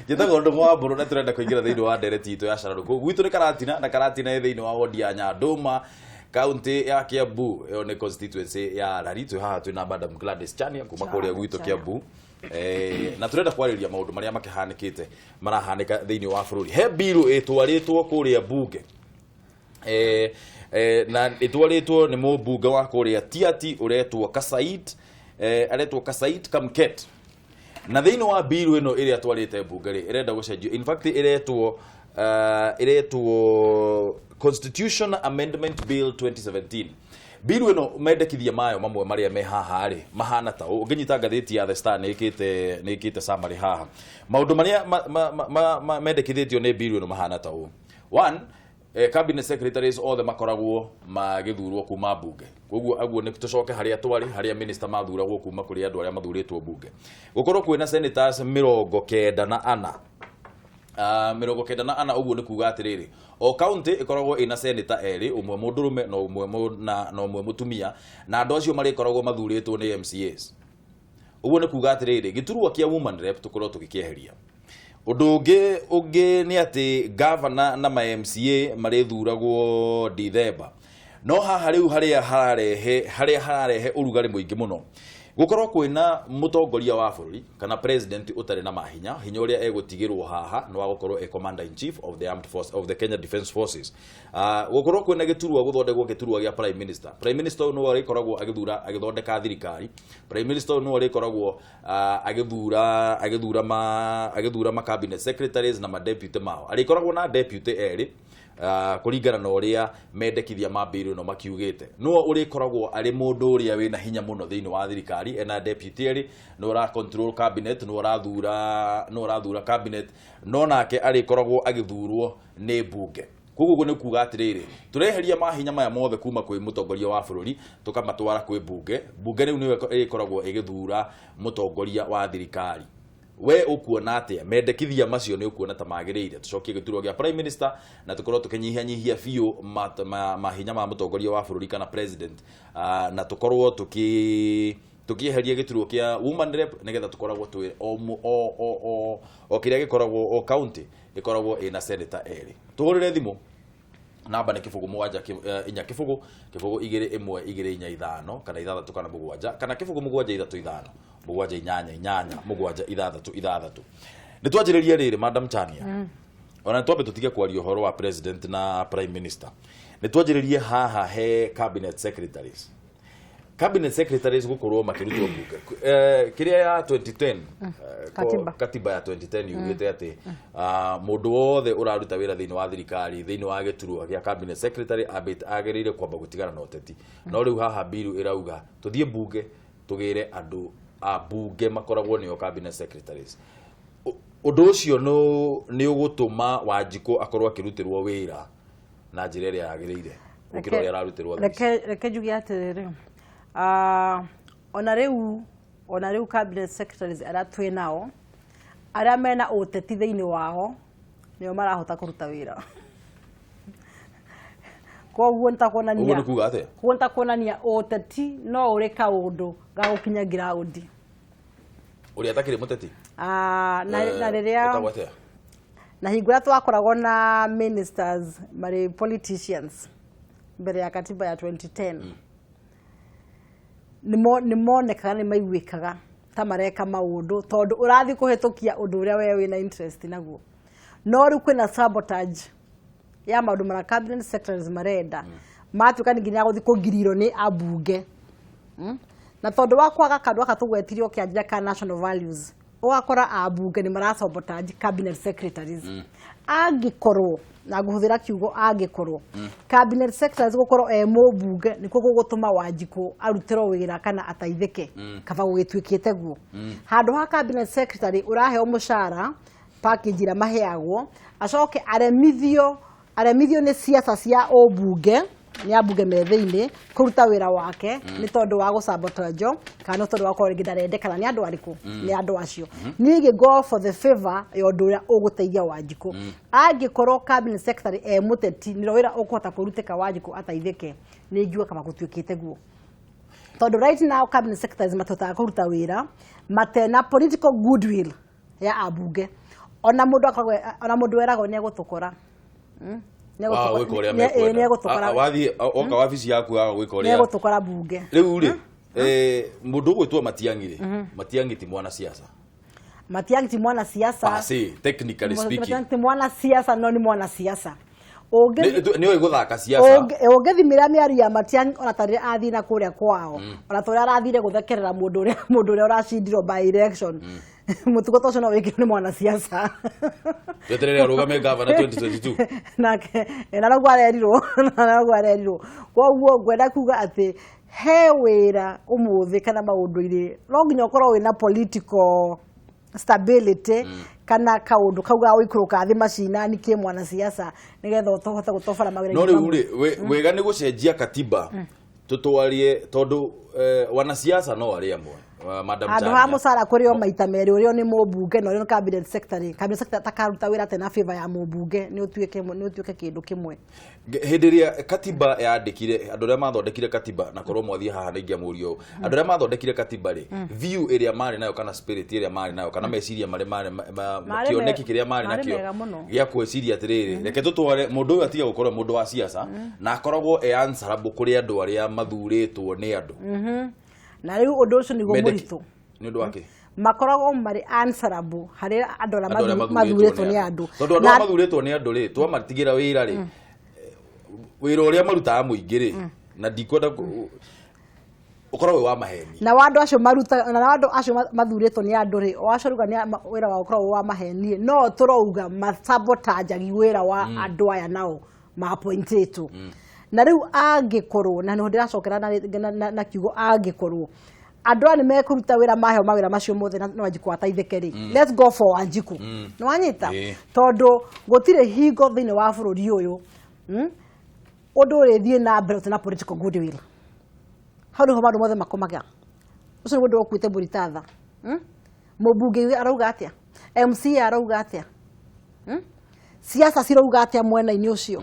Njĩtagwo Ndũng'ũ wa Mbũrũ na tũrenda kũingĩra thĩinĩ wa ndereti itũ ya cararũkũ. Gwitũ nĩ Karatina na Karatina ĩ thĩinĩ wa wodi ya Nyandũma, kaunti ya Kiambu, ĩyo nĩ constituency ya Rari. Twĩ haha twĩna Madam Gladys Chania kuma kũrĩa gwitũ Kiambu. Na tũrenda kwarĩrĩria maũndũ marĩa makĩhanĩkĩte marahanĩka thĩinĩ wa bũrũri. He bill ĩtwarĩtwo kũrĩa bunge na ĩtwarĩtwo nĩ mũmbunge wa kũrĩa Tiati ũretwo Kassait, aretwo Kassait Kamket. Na thĩinĩ wa bill ĩno ĩrĩa atwarĩte mbunge rĩ, ĩrenda gũcenjio, in fact ĩretwo Constitution Amendment Bill 2017. Bill ĩno mendekithia mayo mamwe marĩa me haha rĩ mahana ta ũũ. Ũngĩnyita ngathĩti ya The Star nĩ ĩkĩte summary haha. Maũndũ marĩa mendekithĩtio nĩ bill ĩno mahana ta ũũ: one, cabinet secretaries othe makoragwo magĩthurwo kuma mbunge. Koguo aguo nĩ tũcoke harĩa twarĩ, harĩa minister mathuragwo kuma kũrĩ andũ arĩa mathurĩtwo mbunge. Gũkorwo kwĩna senators 94, 94. Ũguo nĩ kuga atĩrĩrĩ, o county ĩkoragwo ĩna senator erĩ, ũmwe mũndũrũme na ũmwe na ũmwe mũtumia, na andũ acio marĩkoragwo mathurĩtwo nĩ MCAs. Ũguo nĩ kuga atĩrĩrĩ, gĩturwa kĩa woman rep tũkorwo tũgĩkĩeheria. Ũndũ ũngĩ nĩ atĩ gavana na ma MCA marĩthuragwo Dithemba. No haha rĩu harĩa hararehe ũrugarĩ mũingĩ mũno, gũkorwo kwĩna mũtongoria wa bũrũri kana president ũtarĩ na mahinya. Hinya ũrĩa egũtigĩrwo haha nĩ wa gũkorwo e commander in chief of the armed force of the Kenya Defence Forces. Gũkorwo kwĩna gĩturwa, gũthondekwo gĩturwa gĩa prime minister. Prime minister ũyũ nĩwe ũrĩkoragwo agĩthura, agĩthondeka thirikari. Prime minister ũyũ nĩwe ũrĩkoragwo agĩthura ma cabinet secretaries na ma deputy mao. Arĩkoragwo na deputy erĩ, kũringana na ũrĩa mendekithia ma bill ĩno makiugĩte. Nĩwe ũrĩkoragwo arĩ mũndũ ũrĩa wĩna hinya mũno thĩinĩ wa thirikari. Ena deputy erĩ, nĩwe ũra control cabinet, nĩwe ũrathura cabinet, no nake arĩkoragwo agĩthurwo nĩ mbunge. Koguo ũguo nĩ kuga atĩrĩrĩ, tũreheria mahinya maya mothe kuma kwĩ mũtongoria wa bũrũri, tũkamatwara kwĩ mbunge. Mbunge rĩu nĩyo ĩkoragwo ĩgĩthura mũtongoria wa thirikari. We ũkuona atĩa mendekithia macio? Nĩ ũkuona ta magĩrĩire tũcokie gĩturwa gĩa prime minister na tũkorwo tũkĩnyihanyihia biũ mahinya ma mũtongoria wa bũrũri kana president, na tũkorwo tũkĩeheria gĩturwa kĩa woman rep, nĩgetha tũkoragwo twĩ o, mu- o, o, o, o kĩrĩa gĩkoragwo o county ĩkoragwo ĩna senator erĩ? Tũhũrĩre thimũ, namba nĩ 0 7 4 0 0 2 1 2 4 5 kana 6 kana 7 kana 0 7 3 5 7 8 8 7 6 6. Nĩ twanjĩrĩrie rĩrĩ, Madam Chania, ona nĩ twambe tũtige kwaria ũhoro wa president na prime minister. Nĩ twanjĩrĩrie haha he cabinet secretaries. Cabinet secretaries gũkorwo makĩrutwo mbunge, kĩrĩa ya 2010, Katiba. Katiba ya 2010 yugĩte atĩ mũndũ wothe ũraruta wĩra thĩinĩ wa thirikari, thĩinĩ wa gĩturwa gĩa cabinet secretary, ambĩte agĩrĩire kwamba gũtigana na ũteti. No rĩu haha bill ĩrauga tũthiĩ mbunge tũgĩre andũ a mbunge makoragwo nĩo cabinet secretaries. Ũndũ ũcio nĩ ũgũtũma Wanjikũ akorwo akĩrutĩrwo wĩra na njĩra ĩrĩa yagĩrĩire gũkĩra ũrĩa ararutĩrwo thaa ici? Reke njuge atĩrĩrĩ, ona rĩu cabinet secretaries arĩa twĩ nao, arĩa mena ũteti thĩinĩ wao, nĩo marahota kũruta wĩra. Koguo nĩ ta Ũguo kuonania nĩ kuga atĩa? Koguo nĩ ta kuonania ũteti no ũrĩ kaũndũ ga gũkinya ground. Ũrĩa atakĩrĩ mũteti. Ah, na rĩrĩa Ĩtagwo atĩa? Na hingo ĩrĩa twakoragwo na ministers marĩ politicians mbere ya katiba ya 2010, nĩ monekaga, nĩ maiguĩkaga ta mareka maũndũ, tondũ ũrathiĩ kũhĩtũkia ũndũ ũrĩa we wĩna interest naguo. No rĩu kwĩna sabotage ya maũndũ marĩa cabinet secretaries marenda, matuĩka nĩ nginya gũthiĩ kũgirirwo nĩ ambunge. Na tondũ wa kwaga kandũ gaka tũgwetirio kĩanjia ka national values, ũgakora ambunge nĩ marasabotage cabinet secretaries. Angĩkorwo, na ngũhũthĩra kiugo angĩkorwo, cabinet secretaries gũkorwo e mũmbunge nĩkuo gũgũtũma Wanjikũ arutĩrwo wĩra kana ateithĩke, kaba gũgĩtuĩkĩte guo. Handũ ha cabinet secretary ũraheo mũcara, package ĩrĩa maheagwo, acoke aremithio nĩ ciaca cia ũmbunge, nĩ ambunge me thĩinĩ, kũruta wĩra wake nĩ tondũ wa gũsabotage kana nĩ tondũ wa gũkorwo rĩngĩ ndarendekana nĩ andũ arĩkũ, nĩ andũ acio. Niĩ ngĩ go for the favor ya ũndũ ũrĩa ũgũteithia Wanjikũ. Angĩkorwo cabinet secretary e mũteti nĩro wĩra ũkũhota kũrutĩka, Wanjikũ ateithĩke, nĩ ingiuga kaba gũtuĩkĩte guo, tondũ right now cabinet secretaries matihotaga kũruta wĩra matena political goodwill. Ya ambunge, ona mũndũ akoragwo, ona mũndũ weragwo nĩ egũtũkora. Wa gwĩka ũrĩa mekwenda. Nĩ egũtũkora. Wathiĩ oka wabici yaku waga gwĩka nĩ ũrĩa egũtũkora bunge. Rĩu rĩ, mũndũ ũgwĩtwo Matiang'i rĩ, Matiang'i ti mwana siasa. Matiang'i ti mwana siasa. Per se, technically speaking. Matiang'i ti mwana siasa, no nĩ mwana siasa. Nĩ oĩ gũthaka siasa. Ũngĩthimĩra mĩario ya Matiang'i, ona ta rĩrĩa athiĩ na kũrĩa kwao, ona ta ũrĩa arathire gũthekerera mũndũ ũrĩa ũracindirwo by election, mũtugo ta ũcio no wĩkirwo nĩ mwana siasa. Tweterere arũgame gavana 2022. Nake na noguo arerirwo, na noguo arerirwo. Koguo ngwenda kuga atĩ he wĩra ũmũthĩ kana maũndũ-inĩ no nginya ũkorwo wĩna political stability kana kaũndũ kau ga gũikũrũka thĩ macinani kĩ mwana siasa nĩgetha ũhote gũtobora mawĩra. No rĩu rĩ, wega nĩ gũcenjia katiba tũtwarie, tondũ wanasiasa no arĩ amwe. Madam Handũ ha Chania. mũcara kũrĩo maita merĩ, ũrĩo nĩ mũmbunge na ũrĩo nĩ cabinet secretary, cabinet secretary atakaruta wĩra atĩ na favor ya mũmbunge, nĩ ũtuĩke kĩndũ kĩmwe. Hĩndĩ ĩrĩa katiba yandĩkire, andũ arĩa mathondekire katiba, na korwo mwathiĩ haha na ingĩamũrio ũũ, andũ arĩa mathondekire katiba rĩ, view ĩrĩa marĩ nayo kana spirit ĩrĩa marĩ nayo kana meciria marĩa marĩ Marĩ kĩoneki kĩrĩa marĩ marĩ nakĩo mega mũno. gĩa gwĩciria atĩrĩrĩ, reke tũtware mũndũ ũyũ atige gũkorwo mũndũ wa siasa na akoragwo e answerable kũrĩ andũ arĩa mathurĩtwo nĩ andũ. Na rĩu ũndũ ũcio nĩguo mũritũ. Nĩ ũndũ wake Makoragwo marĩ answerable harĩ andũ arĩa andũ arĩa mathurĩtwo nĩ andũ. Tondũ andũ arĩa mathurĩtwo nĩ andũ rĩ, twamatigĩra wĩra rĩ, wĩra ũrĩa marutaga mũingĩ rĩ, na ndikwenda ũkoragwo wĩ wa maheni. Na wa andũ acio maruta na wa andũ acio mathurĩtwo nĩ andũ rĩ, o acio rauga nĩ wĩra wao ũkoragwo wa maheni, no tũrauga masabotanjagi wĩra wa andũ aya nao maappointĩtwo. Na rĩu angĩkorwo na nĩho ndĩracokera na kiugo, angĩkorwo andũ aya nĩ mekũruta wĩra maheo mawĩra macio mothe na Wanjikũ ateithĩke rĩ, let's go for Wanjikũ. Nĩ wanyita? Ĩĩ. Tondũ gũtirĩ hingo thĩinĩ wa bũrũri ũyũ, ũndũ ũrĩthiĩ na mbere ũtarĩ na political goodwill. Hau nĩho maũndũ mothe makomaga. Ũcio nĩ mũndũ ũkuĩte mbũri ta tha. Mũmbunge arauga atĩa? MCA arauga atĩa? Siasa cirauga atĩa mwena-inĩ ũcio?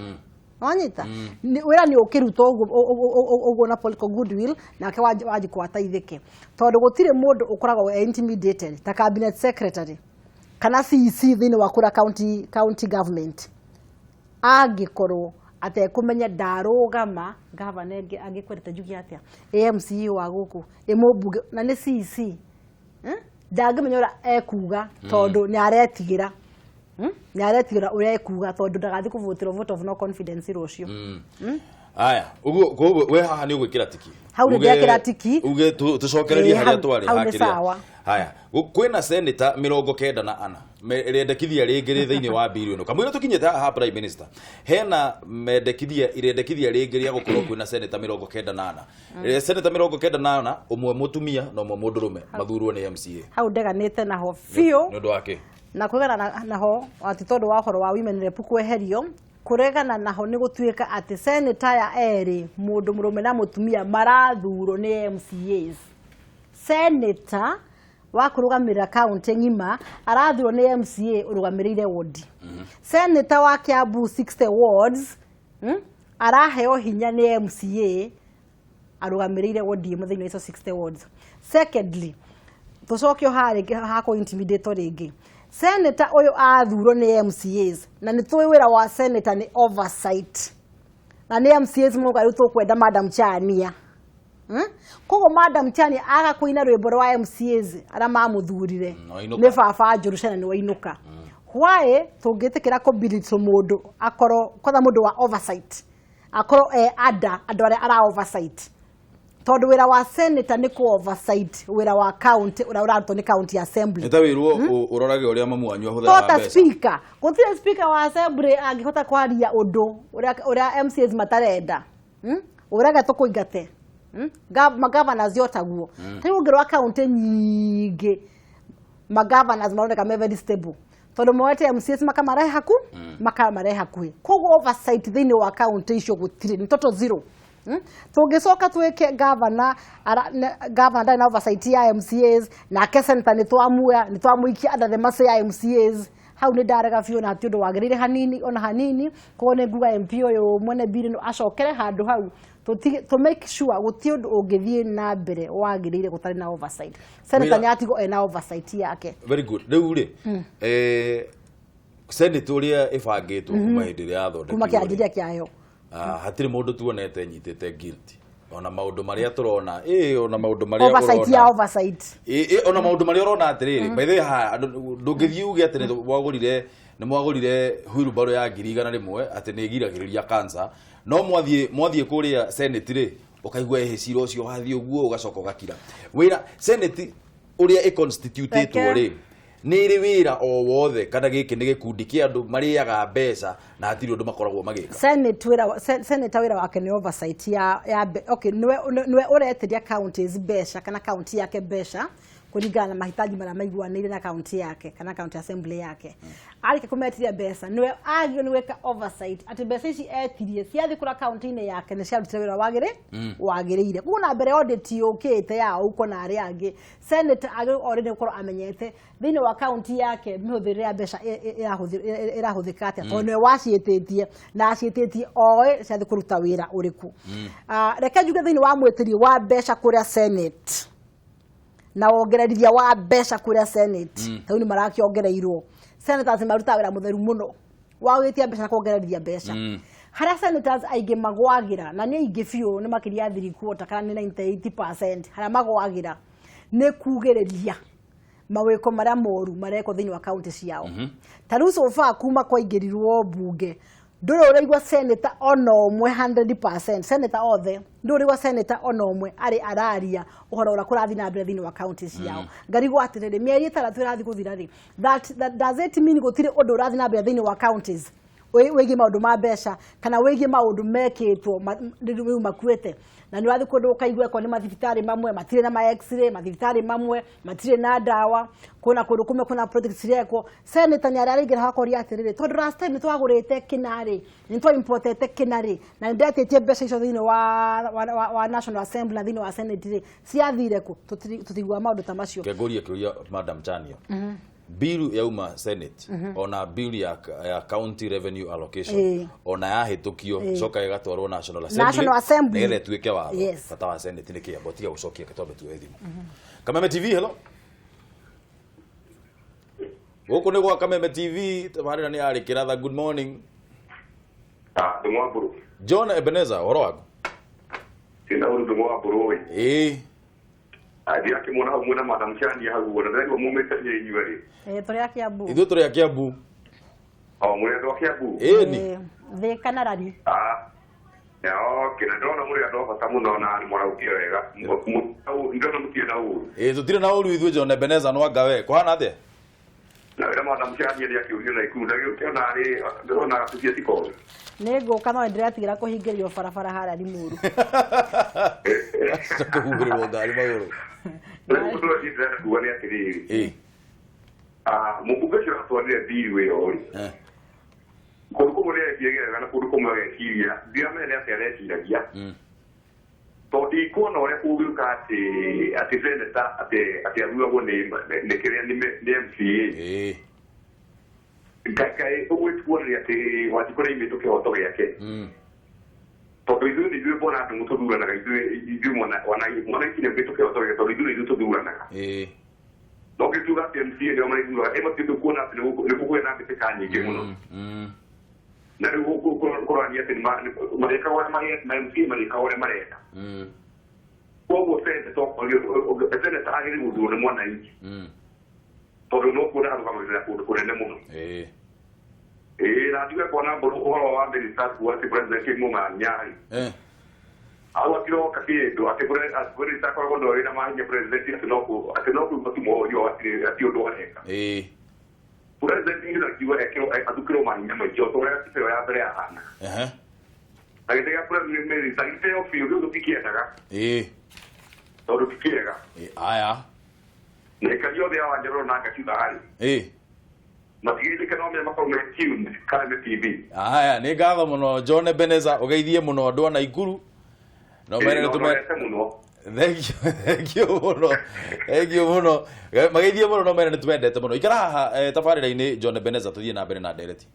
Wanyita? Wĩra nĩ ũkĩrutwo ũguo na political goodwill, nake Wanjikũ ateithĩke, tondũ gũtirĩ mũndũ ũkoragwo e intimidated ta cabinet secretary kana CEC thĩinĩ wa kũrĩa county government angĩkorwo atekũmenya ndarũgama gavana ĩngĩ angĩkwendete njuge atĩa, AMCA wa gũkũ, ĩ mũmbunge na nĩ CEC, ndangĩmenya ũrĩa ekuga tondũ nĩ aretigĩra. Nĩ aretigĩra ũrĩa ekuga tondũ ndagathiĩ kũvũtĩrwo vote of no confidence rũciũ. Aya, ũguo koguo we haha nĩ ũgwĩkĩra tiki? Hau nĩ ndekĩra tiki. Uge tũcokererie Ĩĩ, harĩa twarĩ. hau nĩ Hakĩrĩa. sawa. Haya, kwĩna seneta 94 rĩendekithia rĩngĩ rĩ thĩinĩ wa bill ĩno kamũira tũkinyĩte haha ha prime minister, hena mendekithia irendekithia rĩngĩ rĩa gũkorwo kwĩna seneta 94. Seneta 94, ũmwe mũtumia na ũmwe mũndũrũme, mathurwo nĩ MCA. Hau ndeganĩte naho biũ. Nĩ ũndũ wake? Na kũregana naho ati tondũ wa ũhoro wa women rep kweherio, kũregana naho nĩ gũtuĩka atĩ seneta ya erĩ, mũndũ mũrũme na mũtumia, marathurwo nĩ MCAs. Senator wa kũrũgamĩrĩra kaunti ng'ima arathurwo nĩ MCA ũrũgamĩrĩire wodi. Senator wa Kiambu 60 wards, araheo hinya nĩ MCA arũgamĩrĩire wodi ĩmwe thĩinĩ wa icio 60 wards. Secondly, tũcoke haha rĩngĩ ha kũ intimidate rĩngĩ, senator ũyũ athurwo nĩ MCAs, na nĩ tũĩ wĩra wa senator nĩ oversight, na nĩ MCAs mauga rĩu tũkwenda Madam Chania. Koguo Madam Chania aga kũina rwĩmbo rwa MCAs arĩa mamũthurire, wainũka. Nĩ baba njũru ciana nĩ wainũka. Why tũngĩtĩkĩra kũbilitũ mũndũ akorwo kwanza mũndũ wa oversight akorwo e ada andũ arĩa ara oversight, tondũ wĩra wa senator nĩ kũ oversight wĩra wa county ũrĩa ũrarutwo nĩ county assembly. Nĩ ta wĩrwo ũrorage ũrĩa mamu wanyu ahũthĩraga Tota mbeca. speaker, gũtirĩ speaker wa assembly angĩhota kwaria ũndũ ũrĩa MCAs matarenda. Ũrege tũkũingate. Magovernors yotaguo. Rĩu ũngĩrora county nyingĩ, magovernors maroneka me very stable tondũ moete MCAs makamarehe hakuhĩ. Koguo oversight thĩinĩ wa county icio gũtirĩ, nĩ total zero. Tũngĩcoka twĩke governor governor ndarĩ na oversight ya MCAs, nake senator nĩ twamuoya, nĩ twamũikia under the mercy ya MCAs. Hau nĩ ndarega biũ na hatirĩ ũndũ wagĩrĩire hanini ona hanini. Koguo nĩ nguga MP ũyũ mwene bill ĩno acokere handũ hau, tũ make sure gũtirĩ ũndũ ũngĩthiĩ na mbere wagĩrĩire gũtarĩ na oversight. Senator nĩ atigwo ena oversight yake. Very good. Rĩu rĩ, Senate ũrĩa ĩbangĩtwo kuma hĩndĩ ĩrĩa yathondekirwo kuma rĩ, kĩanjĩrĩria kĩayo, hatirĩ mũndũ tuonete nyitĩte guilty, ona maũndũ marĩa tũrona, ona maũndũ marĩa oversight ya oversight. Ona maũndũ marĩa ũrona atĩrĩrĩ, by the way, haha ndũngĩthiĩ uge atĩ nĩ mwagũrire wheelbarrow ya 100,000 atĩ nĩ ĩgiragĩrĩria cancer, no mwathiĩ kũrĩa Senate rĩ, ũkaigua ĩhĩ cira ũcio wathiĩ ũguo, ũgacoka ũgakira. Wĩra Senate ũrĩa ĩconstitutĩtwo rĩ, nĩ ĩrĩ wĩra o wothe, kana gĩkĩ nĩ gĩkundi kĩa andũ marĩaga mbeca na hatirĩ ũndũ makoragwo magĩka? Senate wĩra senator wĩra wake nĩ oversight ya okay, nĩwe ũretĩria counties mbeca kana county yake mbeca kũringana na mahitaji marĩa maiguanĩire na county yake kana county assembly yake. Arĩkia kũmetiria mbeca, nĩwe agĩrĩirwo nĩ gwĩka oversight atĩ mbeca ici etirie ciathiĩ kũrĩa county-inĩ yake nĩ ciarutire wĩra wagĩrĩire. Koguo na mbere audit yũkĩte ya ũko na arĩa angĩ, senator agĩrĩirwo already gũkorwo amenyete thĩinĩ wa county yake mĩhũthĩrĩre ya mbeca ĩrahũthĩka atĩa, tondũ nĩwe waciĩtĩtie na aciĩtĩtie oĩ ciathiĩ kũruta wĩra ũrĩkũ. Reke njuge thĩinĩ wa mwĩtĩrio wa mbeca kũrĩa Senate na wongererithia wa mbeca kũrĩa Senate, rĩu nĩ marakĩongereirwo, senators marutaga wĩra mũtheru mũno wa gwĩtia mbeca na kuongererithia mbeca. Harĩa senators aingĩ magwagĩra, na nĩ aingĩ biũ, nĩ makĩria ya 3/4 kana nĩ 98%, harĩa magwagĩra nĩ kugĩrĩria mawĩko marĩa moru marekwo thĩinĩ wa kaunti ciao. Ta rĩu so far kuma kwaingĩrirwo mbunge, ndũrĩ ũraigua senator ona ũmwe, 100% senator othe, ndũrĩ ũraigua senator ona ũmwe arĩ araria ũhoro ũrĩa kũrathiĩ na mbere thĩinĩ wa kaunti ciao. Ngarigwo atĩrĩrĩ, mĩeri 6 ĩrathiĩ gũthira rĩ, that does it mean gũtirĩ ũndũ ũrathiĩ na mbere thĩinĩ wa counties wĩgiĩ maũndũ ma mbeca kana wĩgiĩ maũndũ mekĩtwo rĩu makuĩte? Na nĩ ũrathiĩ kũndũ ũkaigua ko nĩ mathibitarĩ mamwe matirĩ na ma x-ray, mathibitarĩ mamwe matirĩ na ndawa, kwĩna kũndũ kũmwe kwĩna project cirekwo. Senator nĩ arĩa araingĩra hakoria atĩrĩrĩ, tondũ last time nĩ twagũrĩte kĩna rĩ, nĩ twa importete kĩna rĩ, na nĩ ndetĩtie mbeca icio thĩinĩ wa National Assembly na thĩinĩ wa Senate rĩ, ciathire kũ? Tũtiguaga maũndũ ta macio. Kengũrie kĩũria, Madam Chania. Bill yauma Senate, ona bill ya county revenue allocation, ona yahĩtũkio, coka ĩgatwarwo National Assembly, National Assembly. nĩgetha ĩtuĩke watho. Bata wa Senate nĩ kĩambo tiga gũcokia kĩtombe tuoe thimũ. Kameme TV, hello. Gũkũ nĩ gwa Kameme TV, tabarĩra nĩ yarĩ kĩratha. Good morning. Ah, ndĩ Mwamburu. John Ebenezer, ũhoro waku? Sina ũru, ndĩ Mwamburu ĩ. Athiĩ akĩmuona hau mwena Madam Chania hau, na ndĩraigua mumĩte nĩ inyuĩ rĩ. Tũrĩ a Kiambu. Ithuĩ tũrĩ a Kiambu. O mũrĩ andũ a Kiambu? Ĩni. Thika na Rari. Ah. Ya, okay, na ndĩrona mũrĩ andũ a bata mũno na nĩ mũraukia wega. Ndĩrona mũtirĩ na ũru. Ĩ, tũtirĩ na ũru ithuĩ. John Ebenezer, no anga we kũhana atĩa? Na wĩra Madam Chania nĩ akĩũrio na ikuru ndagĩũkĩona rĩ, ndĩrona tũcie tikoĩ. Nĩ ngũka, no ndĩretigĩra kũhingĩrio barabara harĩa Limuru. Kũhumbĩrĩrwo ngari magũrũ. Rĩu ũndũ ũrĩa ndĩrenda kuga nĩ atĩrĩrĩ. Ah, mũmbunge ũcio atwarire bill ĩyo rĩ. Kũndũ kũmwe nĩ arekire wega na kũndũ kũmwe ageciria ndiramenya nĩ atĩa areciragia. Tondũ ndikuona ũrĩa kũngĩũka atĩ senator atĩ athuragwo nĩ kĩrĩa nĩ MCA. Kaĩ ũguo kuonania atĩ Wanjikũ nĩ aimĩtwo kĩhoto gĩake? Tondũ ithuĩ nĩ ithuĩ mbona andũ mũtũthuranaga, ithuĩ mwananchi nĩ aimĩtwo kĩhoto gĩake tondũ ithuĩ nĩ ithuĩ tũthuranaga. No ngĩtuga atĩ MCA nĩo marĩthuraga, ĩ matirĩ kuona atĩ nĩ kũgĩa na mbĩtĩka nyingĩ mũno. Na rĩu kũronania atĩ marĩkaga ũrĩa marenda, ma MCA marĩkaga ũrĩa marenda. Koguo senator agĩrĩirwo gũthurwo nĩ mwananchi. Tondũ no kuona arũgamagĩrĩra kũndũ kũnene mũno. Ĩĩ, na njuge kuona mbũrũ ũhoro wa minister kuga atĩ president mũmanyarĩ. Hau atiroka kĩndũ atĩ minister akoragwo nĩwe wĩna mahinya, president atĩ no kũigua tu mohoro atĩ ũndũ areka. President nĩ akiuga ekĩrwo athukĩrwo mahinya maingĩ o ta ũrĩa gatiba ĩyo ya mbere yahana. Na gĩtĩ gĩa minister gĩteo biũ, rĩu tũtikĩendaga. Tondũ ti kĩega. Aya. Na aikari othe a Wanjororo na Ngaciutha rĩ. Matigĩrĩke no menya makorwo me tuned Kameme TV. Aya, nĩ ngatho mũno, John Ebenezer, ũgeithie mũno andũ a Naikuru. No mere nĩ nĩ mũno. Thank you, thank you muno, thank you muno. Mageithie muno no mere nĩ twendete muno. Ikara haha tabarĩra-inĩ John Ebenezer tũthiĩ na mbere na ndereti.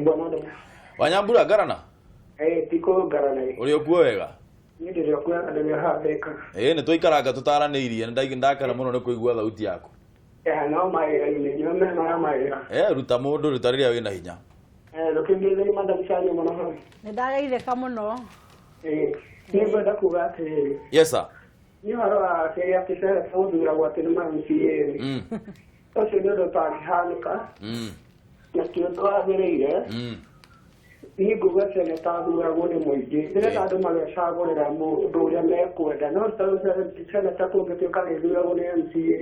Bwana Wanyambura ngarana. Tiko ngarana. Ũrĩ okuo wega? Niĩ ndĩrĩ okuo ndĩrĩ haha Thika. Nĩ tũikaranga tũtaranĩirie, nĩ ndakena mũno nĩ kũigua thauti yaku. No mawĩra-inĩ, nyume na mawĩra. Ruta mũndũ, ruta rĩrĩa wĩna hinya. Rũkĩngĩthĩi Madam Chania mũno hau. Nĩ ndageithĩka mũno. Nĩ ngwenda kuga atĩrĩrĩ. Yes sir. Nĩ ũhoro wa kĩrĩa kĩcere gũthuragwo atĩ nĩ ma MCA. Ũcio nĩ ũndũ ũtangĩhanĩka. Na ti ũndũ wagĩrĩire. Niĩ nguga seneta athuragwo nĩ mũingĩ. Nĩgetha andũ magecagũrĩra mũndũ ũrĩa mekwenda. No seneta kũngĩtuĩka nĩ ĩthuragwo nĩ MCA,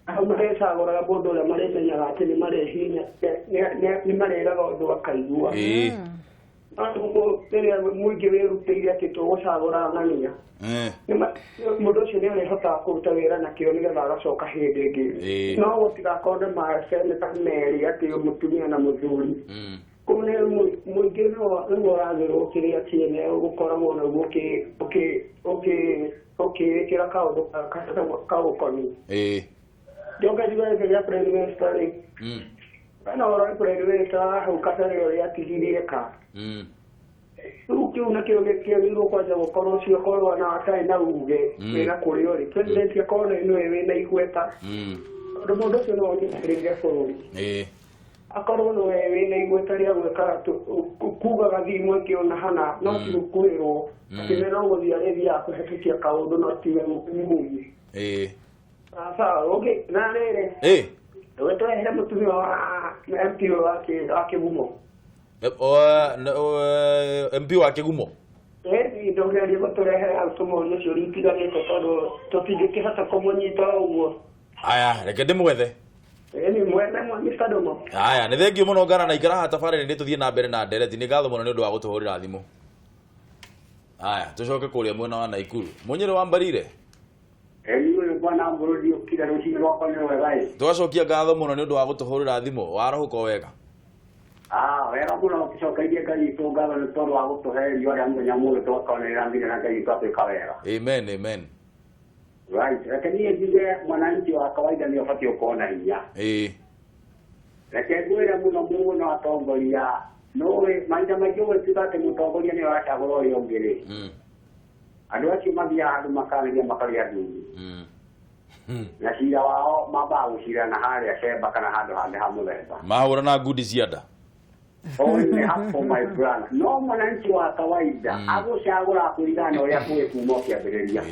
hau marecagũraga mũndũ ũrĩa marĩmenyaga atĩ nĩ marehinya, nĩ marĩraga ũndũ akaigua. Rĩrĩa mũingĩ wĩrutĩire atĩ tũgũcagũra ng'ania, mũndũ ũcio nĩ arĩhotaga kũruta wĩra na kĩo nĩgetha agacoka hĩndĩ ĩngĩ. No gũtigakorwo na maseneta merĩ atĩ mũtumia na mũthuri. Kũu nĩ mũingĩ nĩguo ũragĩrwo kĩrĩa kĩene gũkoragwo naguo ũkĩĩkĩra kaũndũ kaũkoni. Njoke njuge gĩkĩ gĩa Prime Minister rĩ, hena ũhoro wa Prime Minister hau kabere ũrĩa atigirie ka. Rĩu kĩu nakĩo gĩkĩagĩrĩirwo kwanja gũkorwo ũcio akorwo na atarĩ na uge wĩna kũrĩa ũrĩ. President akorwo nĩwe wĩna igweta. Tondũ mũndũ ũcio no anyitĩrĩire bũrũri. Akorwo nĩwe wĩna igweta rĩa gwĩkaga kugaga thimũ ĩkĩona hana no ti gũkwĩrwo atĩ we no gũthiĩ arĩthiaga kũhetũkia kaũndũ no tiwe mũigi. Sawa, okay, na rĩrĩ. Wetwehere mũtumia wa MP wa Kĩgumo. MP wa Kĩgumo? Ndogerie gũtũrehere hau tũmũrie ciũria itiganĩte tondũ tũtingĩkĩhota kũmũnyita ũguo. Aya, reke ndĩmwethe. Nĩ mwethe Mr. Ndomo. Aya, nĩ thengiũ mũno ngarana, ikara haha tabarĩra-inĩ tũthiĩ na mbere na ndereti. Nĩ ngatho mũno nĩ ũndũ wa gũtũhũrĩra thimũ. Aya, tũcoke kũrĩa mwena wa Naikuru. Mũnyĩrĩ wa Mbarire? Niĩ bwana Mbũrũri ũkire rũcinĩ rwakwa nĩ wega ĩ. Twacokia ngatho mũno nĩ ũndũ wa gũtũhũrĩra thimũ. Warahũka wega? Wega mũno, tũcokeirie Ngai witũ ngatho nĩ tondũ wa gũtũhe riũa rĩa mũthenya ũmũthĩ tũgakorwo nĩ rĩrathire na Ngai witũ atwĩka wega. Amen, amen. Right, reke niĩ njuge mwananchi wa kawaida nĩ ũbatiĩ gũkorwo na hinya. Reke ngwĩre mũno mũno atongoria, nũĩ mahinda maingĩ ũgĩtuĩka atĩ mũtongoria nĩwe ũracagũra ũrĩa ũngĩ rĩ. Andũ acio mathiaga handũ makarĩria makarĩa ndundu. Na cira wao mambaga gũcirana harĩa cemba kana handũ hangĩ ha mũthemba. Mahũra na ngundi cia nda. Only hapo my brother. No mwananchi wa kawaida agũcagũra kũringana na ũrĩa kũĩ kuma ũkĩambĩrĩria.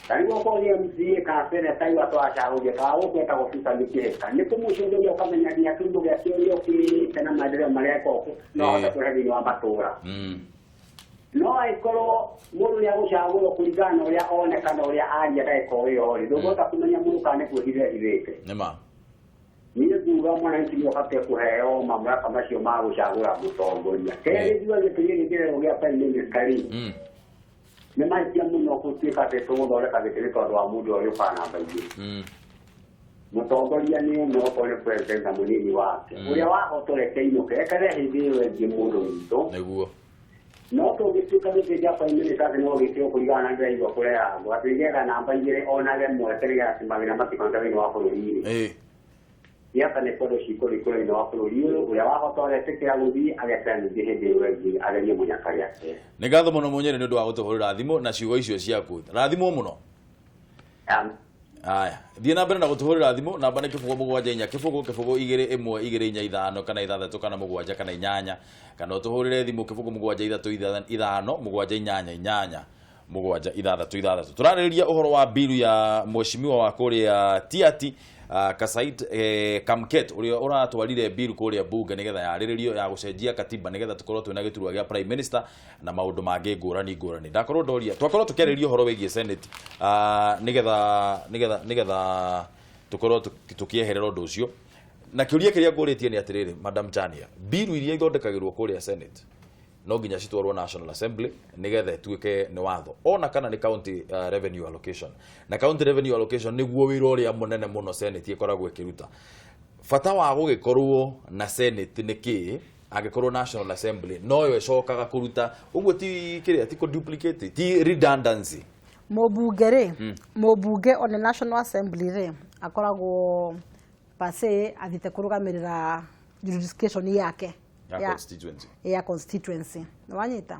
Ta rĩu okorwo nĩ MCA kana seneta iwa twacagũrire kana gũkũ etagwo Susan Kĩhĩka, nĩ kũmũcũthĩria ũkamenya nginya kĩhumo gĩake ũrĩa ũkĩrĩte na maendeleo marĩa eka no ahote kũrehe thĩinĩ wa matũũra. No angĩkorwo mũndũ nĩ agũcagũrwo kũringana na ũrĩa oneka na ũrĩa aria ndagĩka o ĩyo rĩ, ndũngĩhota kũmenya mũndũ kana nĩ kwĩhitha ehithĩte. Nĩma. Niĩ nguga mwananchi nĩ ũbatiĩ kũheo mamlaka macio ma gũcagũra mũtongoria. Kerĩ njuge gĩtĩ gĩkĩ kĩrerwo gĩa prime minister rĩ, nĩ mahĩtia mũno gũtuĩka atĩ tũgũthondeka gĩtĩ nĩ tondũ wa mũndũ ũrĩa ũkaga namba igĩrĩ. Mũtongoria nĩ ũmwe okorwo nĩ president na mũnini wake. Ũrĩa wahota reke ainũke, eterere hĩndĩ ĩyo ĩngĩ mũndũ witũ. Nĩguo. No tũngĩtuĩka gĩtĩ kĩa prime minister atĩ no gĩtĩo kũringana na ndĩraigua kũrehagwo atĩ nĩgetha namba igĩrĩ onage mweke nĩgetha atĩ mathĩna matikoneka thĩinĩ wa bũrũri rĩ. Siasa nĩ kwendwo cikũrĩ thĩinĩ wa bũrũri ũyũ, ũrĩa wahota agetĩkĩra gũthiĩ agetera ningĩ hĩndĩ ĩyo ĩngĩ agerie mũnyaka gĩake. Nĩ ngatho mũno Mũnyĩrĩ nĩ ũndũ wa gũtũhũrĩra thimũ na ciugo icio ciaku. Rathimwo mũno. Aya, thiĩ na mbere na gũtũhũrĩra thimũ, namba nĩ 0 7 4 0 0 2 1 2 4 5 kana 6 kana 7 kana 8 kana ũtũhũrĩre thimũ 0 7 3 5 7 8 8 7 6 6. Tũrarĩrĩria ũhoro wa biru ya mheshimiwa wa kũrĩa Tiaty Kasait Kamket ũrĩa ũratwarire biru kũrĩa bunge nĩgetha yarĩrĩrio ya gũcenjia katiba nĩgetha tũkorwo twĩna gĩturwa gĩa prime minister na maũndũ mangĩ ngũrani ngũrani. Ndakorwo ndoria twakorwo tũkĩarĩrĩria ũhoro wĩgiĩ Senate nĩgetha tũkorwo tũkĩeherera ũndũ ũcio. Na kĩũria kĩrĩa ngũrĩtie nĩ atĩrĩrĩ, Madam Chania, biru iria ithondekagĩrwo kũrĩa Senate no nginya citwarwo National Assembly nigetha ituĩke nĩ watho ona kana nĩ county revenue allocation, na county revenue allocation nĩguo wĩra ũrĩa mũnene mũno Senate ĩkoragwo ĩkĩruta. Bata wa gũgĩkorwo na Senate nĩ kĩĩ Angĩkorwo National Assembly noyo ĩcokaga kũruta ũguo, ti kĩrĩa, ti kũ-duplicate, ti redundancy? Mũmbunge rĩ, mũmbunge on the National Assembly rĩ, akoragwo pase athiĩte kũrũgamĩrĩra jurisdiction yake ya constituency. Ya constituency, nĩwanyita?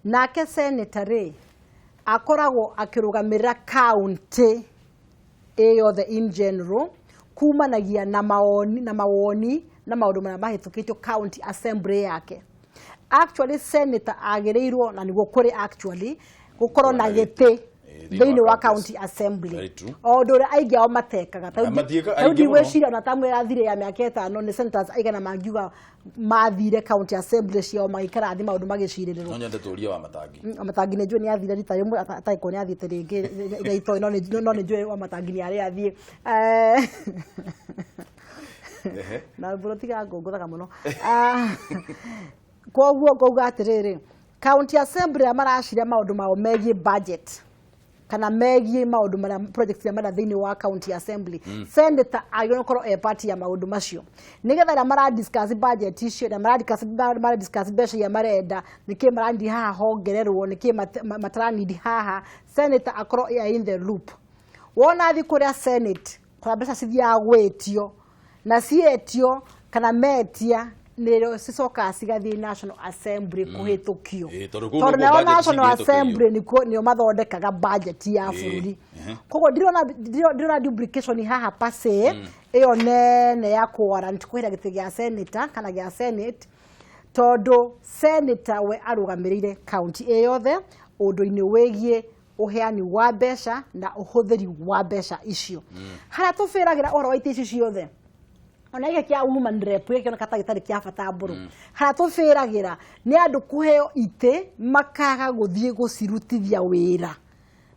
Nake senator rĩ, akoragwo akĩrũgamĩrĩra county ĩ yothe in general, kumanagia na maoni na mawoni na maũndũ marĩa mahĩtũkĩtio county assembly yake. Actually, senator agĩrĩirwo, na nĩguo kũrĩ, actually gũkorwo na gĩtĩ thĩinĩ wa county assembly. Very true. O ũndũ ũrĩa aingĩ ao matekaga. Ah, matiĩka- Tarĩu aingĩ mũno. Ndigwĩciria ona tamu ĩrathire ya mĩaka 5 nĩ senators aigana mangiuga mathire county assembly ciao magĩikara thĩ maũndũ magĩcirĩrĩrwo. No nyende tũrie wa Matangi. Wamatangi nĩ njũĩ nĩ athire rita rĩmwe, atarĩ nĩ athiĩte rĩngĩ iria itoĩ, no nĩ njũĩ Wamatangi nĩ arĩ athiĩ. Na mbũrũ tiga ngũngũthaga mũno. Ah, koguo ngauga atĩrĩrĩ, county assembly arĩa maraciria maũndũ mao megiĩ budget kana megiĩ maũndũ marĩa project iria marĩa thĩinĩ wa county assembly, senator agĩrĩirwo gũkorwo e part ya maũndũ macio, nĩgetha arĩa mara discuss budget icio na mara discuss mbeca iria marenda, nĩkĩ maranidi haha hongererwo, nĩkĩ mataranidi haha, senator akorwo e in the loop. Wona thiĩ kũrĩa senate, kũrĩa mbeca cithiaga gwĩtio na cietio kana metia, nĩrĩo cicokaga cigathiĩ National Assembly kũhĩtũkio. Ĩ, tondũ kũu tondũ nĩkuo nayo budget National cingĩhĩtũkĩrio. Assembly nĩkuo nĩo mathondekaga budget ya bũrũri. Koguo ndirona duplication haha pase ĩyo nene ya kũ-warrant kũhĩra gĩtĩ gĩa senator kana gĩa senate, tondũ senator we arũgamĩrĩire county ĩ yothe ũndũ-inĩ wĩgiĩ ũheani wa mbeca na ũhũthĩri wa mbeca icio. Harĩa tũbĩragĩra ũhoro wa itĩ ici ciothe, ona gĩkĩ kĩa woman rep gĩkĩoneka ta gĩtarĩ kĩa bata mbũrũ, harĩa tũbĩragĩra nĩ andũ kũheo itĩ makaga gũthiĩ gũcirutithia wĩra.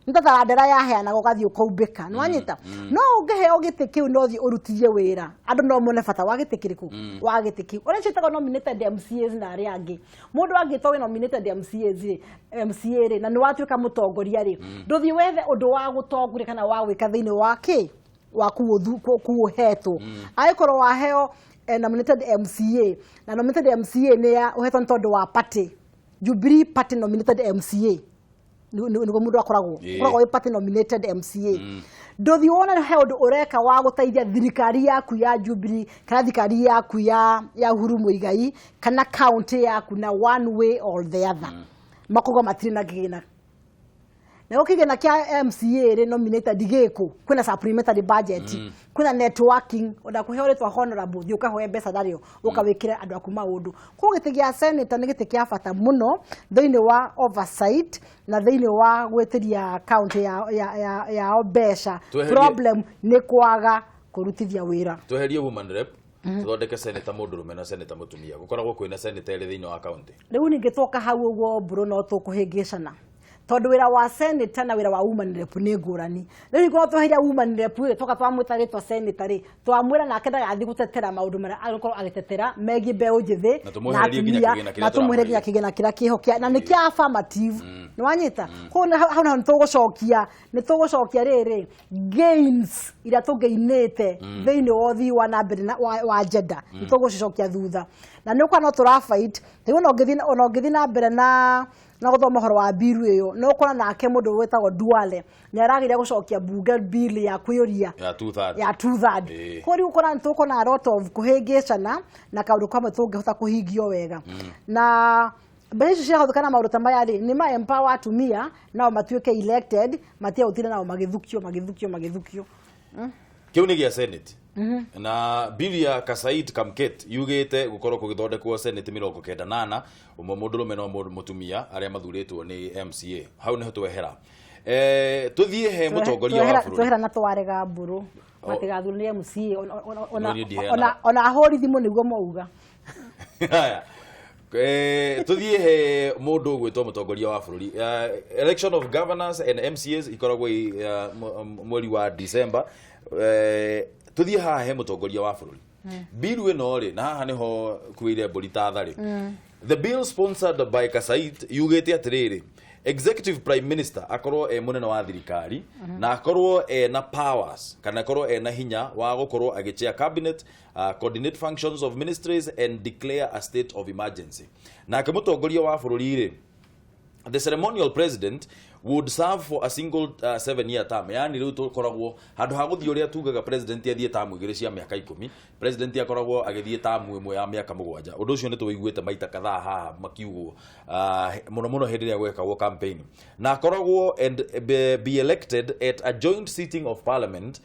Nĩ ta tarandera yaheanaga ũgathiĩ ũkaumbĩka, nĩ wanyita? No ũngĩheo gĩtĩ kĩu no ũthiĩ ũrutithie wĩra, andũ no mone bata wa gĩtĩ kĩrĩkũ, wa gĩtĩ kĩu. Ũrĩa ciĩtagwo nominated MCAs na arĩa angĩ, mũndũ angĩtwo wĩ nominated MCAs rĩ, MCA rĩ, na nĩ watuĩka mũtongoria rĩ, ndũthiĩ wethe ũndũ wa gũtongoria kana wa gwĩka thĩinĩ wa kĩ wa kuu ũhetwo. Angĩkorwo waheo nominated MCA, na nominated MCA nĩ ya ũhetwo nĩ tondũ wa party, Jubilee Party nominated MCA, nĩguo mũndũ akoragwo ũkoragwo wĩ party nominated MCA, ndũthiĩ wone he ũndũ ũreka wa gũteithia thirikari yaku ya Jubilee kana thirikari yaku ya Uhuru Muigai kana county yaku na one way or the other, makogo matirĩ na kĩgĩna. Na gũkĩgĩna kĩa MCA rĩ, nominated gĩkũ, kwĩna supplementary budget, kwĩna networking, ona kũheo rĩtwa honorable, thiĩ ũkahoe mbeca narĩo ũkawĩkĩra andũ aku maũndũ. Koguo gĩtĩ gĩa senator nĩ gĩtĩ kĩa bata mũno thĩinĩ wa oversight na thĩinĩ wa gwĩtĩria county yao mbeca. Problem nĩ kwaga kũrutithia wĩra. Tweherie woman rep, tuthondeke senator mũndũrũme na senator mũtumia, gũkoragwo kwĩna senator erĩ thĩinĩ wa county. Rĩu ningĩ twoka hau ũguo mbũrũ no tũkũhĩngĩcana, tondũ wĩra wa senator na wĩra wa woman rep nĩ ngũrani. Rĩu ingĩkorwo tweheria woman rep rĩ, twoka twamwĩta rĩtwa senator rĩ, twamwĩra nake ndagathiĩ gũtetera maũndũ marĩa agĩkorwo agĩtetera megiĩ mbeũ njĩthĩ Na tũmwehererie nginya atumia, kĩgĩna kĩrĩa na tũmwehererie nginya kĩgĩna kĩrĩa kĩho kĩa na nĩ kĩa affirmative, nĩ wanyita? Koguo hau naho nĩ tũgũcokia rĩrĩ gains iria tũgainĩte thĩinĩ wa ũthii wa na mbere wa gender, nĩ tũgũcicokia thutha na nĩ ũkora no tũra fight rĩu. Ona ũngĩthiĩ na mbere na gũthoma ũhoro wa bill ĩyo, no ũkora nake mũndũ wĩtagwo Duale nĩ arageria gũcokia bunge bill ya kũiyũria ya two third. Ya two third. Koguo rĩu ũkora nĩ tũkona a lot of kũhĩngĩcana na kaũndũ kamwe tũngĩhota kũhingio wega na mbeca icio ciahũthĩka na maũndũ ta maya rĩ, nĩ ma empower atumia nao matuĩke elected, matige gũtinda nao magĩthukio magĩthukio magĩthukio. Kĩu nĩ gĩa senate. Na bill ya Kasait Kamket yugĩte gũkorwo kũgĩthondekwo senate 94, ũmwe mũndũrũme na ũmwe mũtumia, arĩa mathurĩtwo nĩ MCA. Hau nĩho twehera. Tũthiĩ he mũtongoria wa bũrũri. Twehera na twarega mbũrũ matigathurwo nĩ MCA No, niĩ ndiheanaga. ona ahũri thimũ nĩguo mauga. Haya. Tuthiĩ he mũndũ ũgwĩtwo mũtongoria wa bũrũri. Election of governors and MCAs ikoragwo mweri wa December. Tuthiĩ haha he mũtongoria wa bũrũri, bill ĩno rĩ, na haha nĩho kuĩire mbũri ta tharĩ. The bill sponsored by Kasait yugĩte atĩrĩrĩ, Executive prime minister akorwo e munene wa thirikari na akorwo e na powers kana akorwo e na hinya wa gukorwo agichair cabinet, coordinate functions of ministries and declare a state of emergency. Nake mutongoria wa bururi ri, the ceremonial president would serve for a single 7-year term. Yani riu tukoragwo handu ha guthii uria tugaga president athie tamu igiri cia miaka 10, president akoragwo agithie tamu imwe ya miaka 7. Undu ucio ni tuwiguite maita kadhaa haha makiugwo muno muno hindi ria gwekagwo campaign. Na akoragwo and be elected at a joint sitting of parliament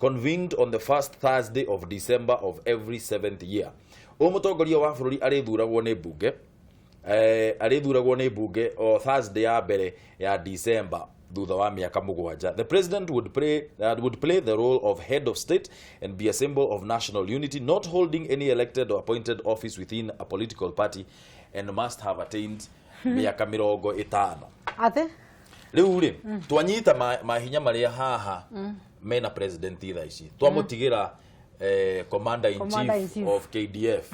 convened on the first Thursday of December of every 7th year. O mutongoria wa bururi arithuragwo ni bunge, arithuragwo ni bunge o Thursday ya mbere ya December thutha wa miaka 7. The president would play the role of head of state and be a symbol of national unity, not holding any elected or appointed office within a political party, and must have attained miaka 50. Ate riu ri twanyita mahinya maria haha mena president tha ici twamutigira commander in chief of KDF.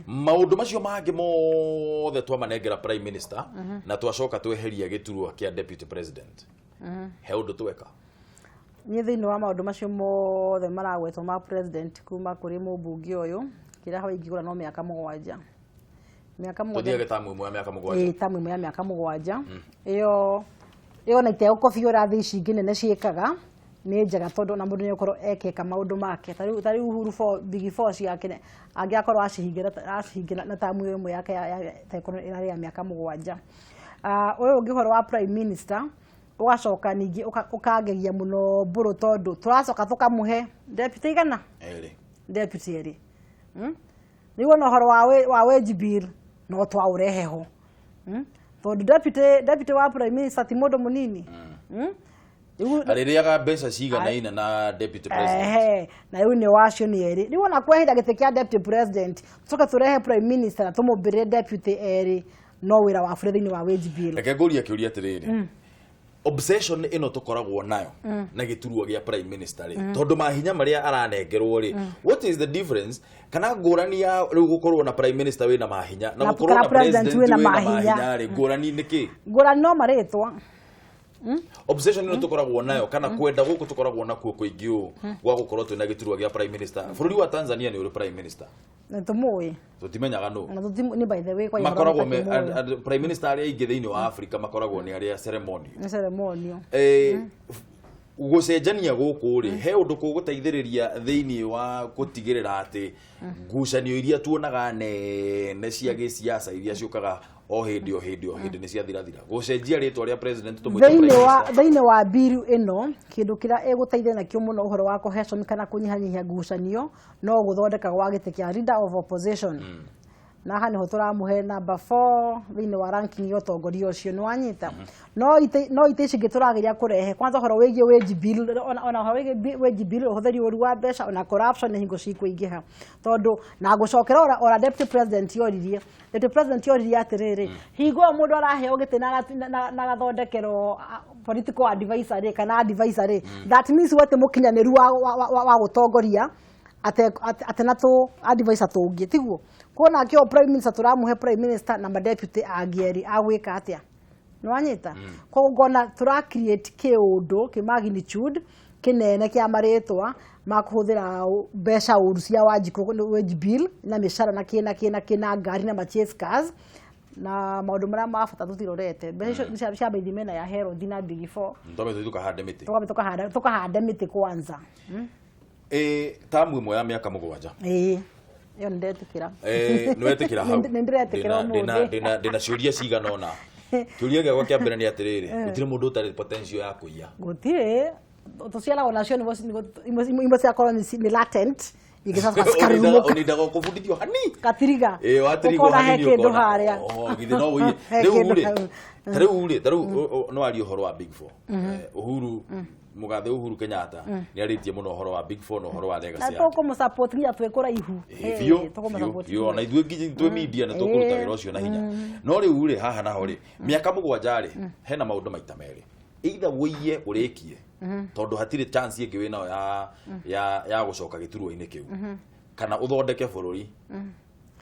Maundu macio mangi mothe twamanengera prime minister na twacoka tweheria giturwa kia deputy president. He undu tweka ni thiini wa maundu macio mothe maragwetwo ma president kuma kuri mubunge uyu kira hau ingigura no miaka 7. Miaka 7 tuthiage tamu imwe ya miaka 7. Tamu imwe ya miaka 7 iyo iyo na itegũkobi ũrĩa thĩ ici ingĩ nene ciĩkaga nĩ njega tondũ na mũndũ nĩakorwo ekeka maũndũ make. Ta rĩu Uhuru four big four ciake angĩakorwo acihingĩra na tamu ĩmwe yake ya ĩrarĩ ya miaka 7. Ũyũ ũngĩ ũhoro wa prime minister ũgacoka ningĩ ũkangegia mũno mbũrũ tondũ tũracoka tũkamũhe deputy igana erĩ, deputy erĩ. Rĩu ona ũhoro wa wage bill no twaũrehe ho, tondũ deputy wa prime minister ti mũndũ mũnini. Arĩrĩaga mbeca cigana ina na deputy president. Na rĩu nĩ wacio nĩ erĩ. Rĩu ona kweheria gĩtĩ kĩa deputy president tũcoke tũrehe prime minister na tũmũmbĩrĩre deputy erĩ, no wĩra wa bũrũri thĩinĩ wa wage bill. Reke ngũrie kĩũria atĩrĩrĩ, obsession ĩno tũkoragwo nayo na gĩturwa gĩa prime minister rĩ, tondũ mahinya marĩa aranengerwo rĩ, what is the difference kana ngũrani ya rĩu gũkorwo na prime minister wĩna mahinya na gũkorwo na president wĩna mahinya rĩ, ngũrani nĩ kĩ? Ngũrani no marĩtwa. Obsession ĩno tũkoragwo nayo kana kwenda gũkũ tũkoragwo nakuo kũingĩ ũũ gwa gũkorwo twĩna gĩturwa gĩa prime minister. Bũrũri wa Tanzania nĩ ũrĩ prime minister. Nĩ tũmũĩ. Tũtimenyaga nũ. Na nĩ by the way kwa makoragwo prime minister arĩa aingĩ thĩinĩ wa Africa makoragwo nĩ arĩa ceremonial. Nĩ ceremonial. Gũcenjania gũkũ rĩ, he ũndũ kũgũteithĩrĩria thĩinĩ wa gũtigĩrĩra atĩ ngucanio iria tuonaga nene cia gĩsiasa iria ciũkaga o hĩndĩ o hĩndĩ o hĩndĩ nĩ ciathirathira. Gũcenjia rĩtwa rĩa president tũmwĩte prime minister. Thĩinĩ wa bill ĩno kĩndũ kĩrĩa ĩgũteithia nakĩo mũno ũhoro wa cohesion kana kũnyihanyihia ngucanio no gũthondeka gwa gĩtĩ kĩa leader of opposition. Na haha nĩho tũramũhe number 4 thĩinĩ wa ranking ya ũtongoria ũcio nĩ wanyita. No itĩ ici ingĩ tũrageria kũrehe kwanza ũhoro wĩgiĩ wage bill, ona ũhoro wĩgiĩ wage bill ũhũthĩri ũru wa mbeca ona corruption nĩ hingo cikũingĩha tondũ na gũcokera ora deputy president yoririe, deputy president yoririe atĩrĩrĩ, hingo ĩyo mũndũ araheo gĩtĩ na agathondekerwo political advisor rĩ kana advisor rĩ, that means we ti mũkinyanĩru wa gũtongoria ate na tũ advisor tũngĩ tiguo. Kuona kĩo prime minister tũramũhe prime minister na ma deputy angĩ erĩ agwĩka atĩa, nĩ wanyita. Koguo ngona tũra create kĩũndũ kĩ magnitude kĩnene kĩa marĩtwa ma kũhũthĩra mbeca ũru cia Wanjikũ wage bill na mĩcara na kĩ na kĩ na kĩ na ngari na ma chase cars na maũndũ marĩa ma bata tũtirorete. Mbeca icio cia mbethi mena ya Herod na Big Four. Twambe tũthiĩ tũkahande mĩtĩ. Twambe tũkahande mĩtĩ kwanza. Tamu ĩmwe ya mĩaka 7. Ĩyo nĩndetĩkĩra. Nĩwetĩkĩra hau. Nĩndĩretĩkĩra ũmũthĩ. Ndĩna ciũria cigana ũna. Kĩũria gĩakwa kĩa mbere nĩ atĩrĩrĩ, gũtirĩ mũndũ ũtarĩ potential ya kũiya. Gũtirĩ. Tũciaragwo nacio imwe ciakorwo nĩ latent, ingĩ cikarurumũka. Ũnindaga kũbundithio hani. Katiriga. Watirigwo hani nĩ ũkona. Harĩa. Githĩ no ũiye. Rĩu rĩ, ta rĩu no arie ũhoro wa Big Four. Uhuru Mugathe Uhuru Kenyatta nĩ arĩtie mũno ũhoro wa Big Four na ũhoro wa legacy yake. Na tũkũmũ-support nginya twĩ kũraihu. Biũ, ona ithuĩ nginya twĩ media nĩ tũkũruta wĩra ũcio na hinya. No rĩu rĩ, haha naho rĩ, mĩaka 7 rĩ, hena maũndũ maita merĩ. Either ũiye ũrĩkie, tondũ hatirĩ chance ĩngĩ wĩnayo ya gũcoka gĩturwa-inĩ kĩu, kana ũthondeke bũrũri.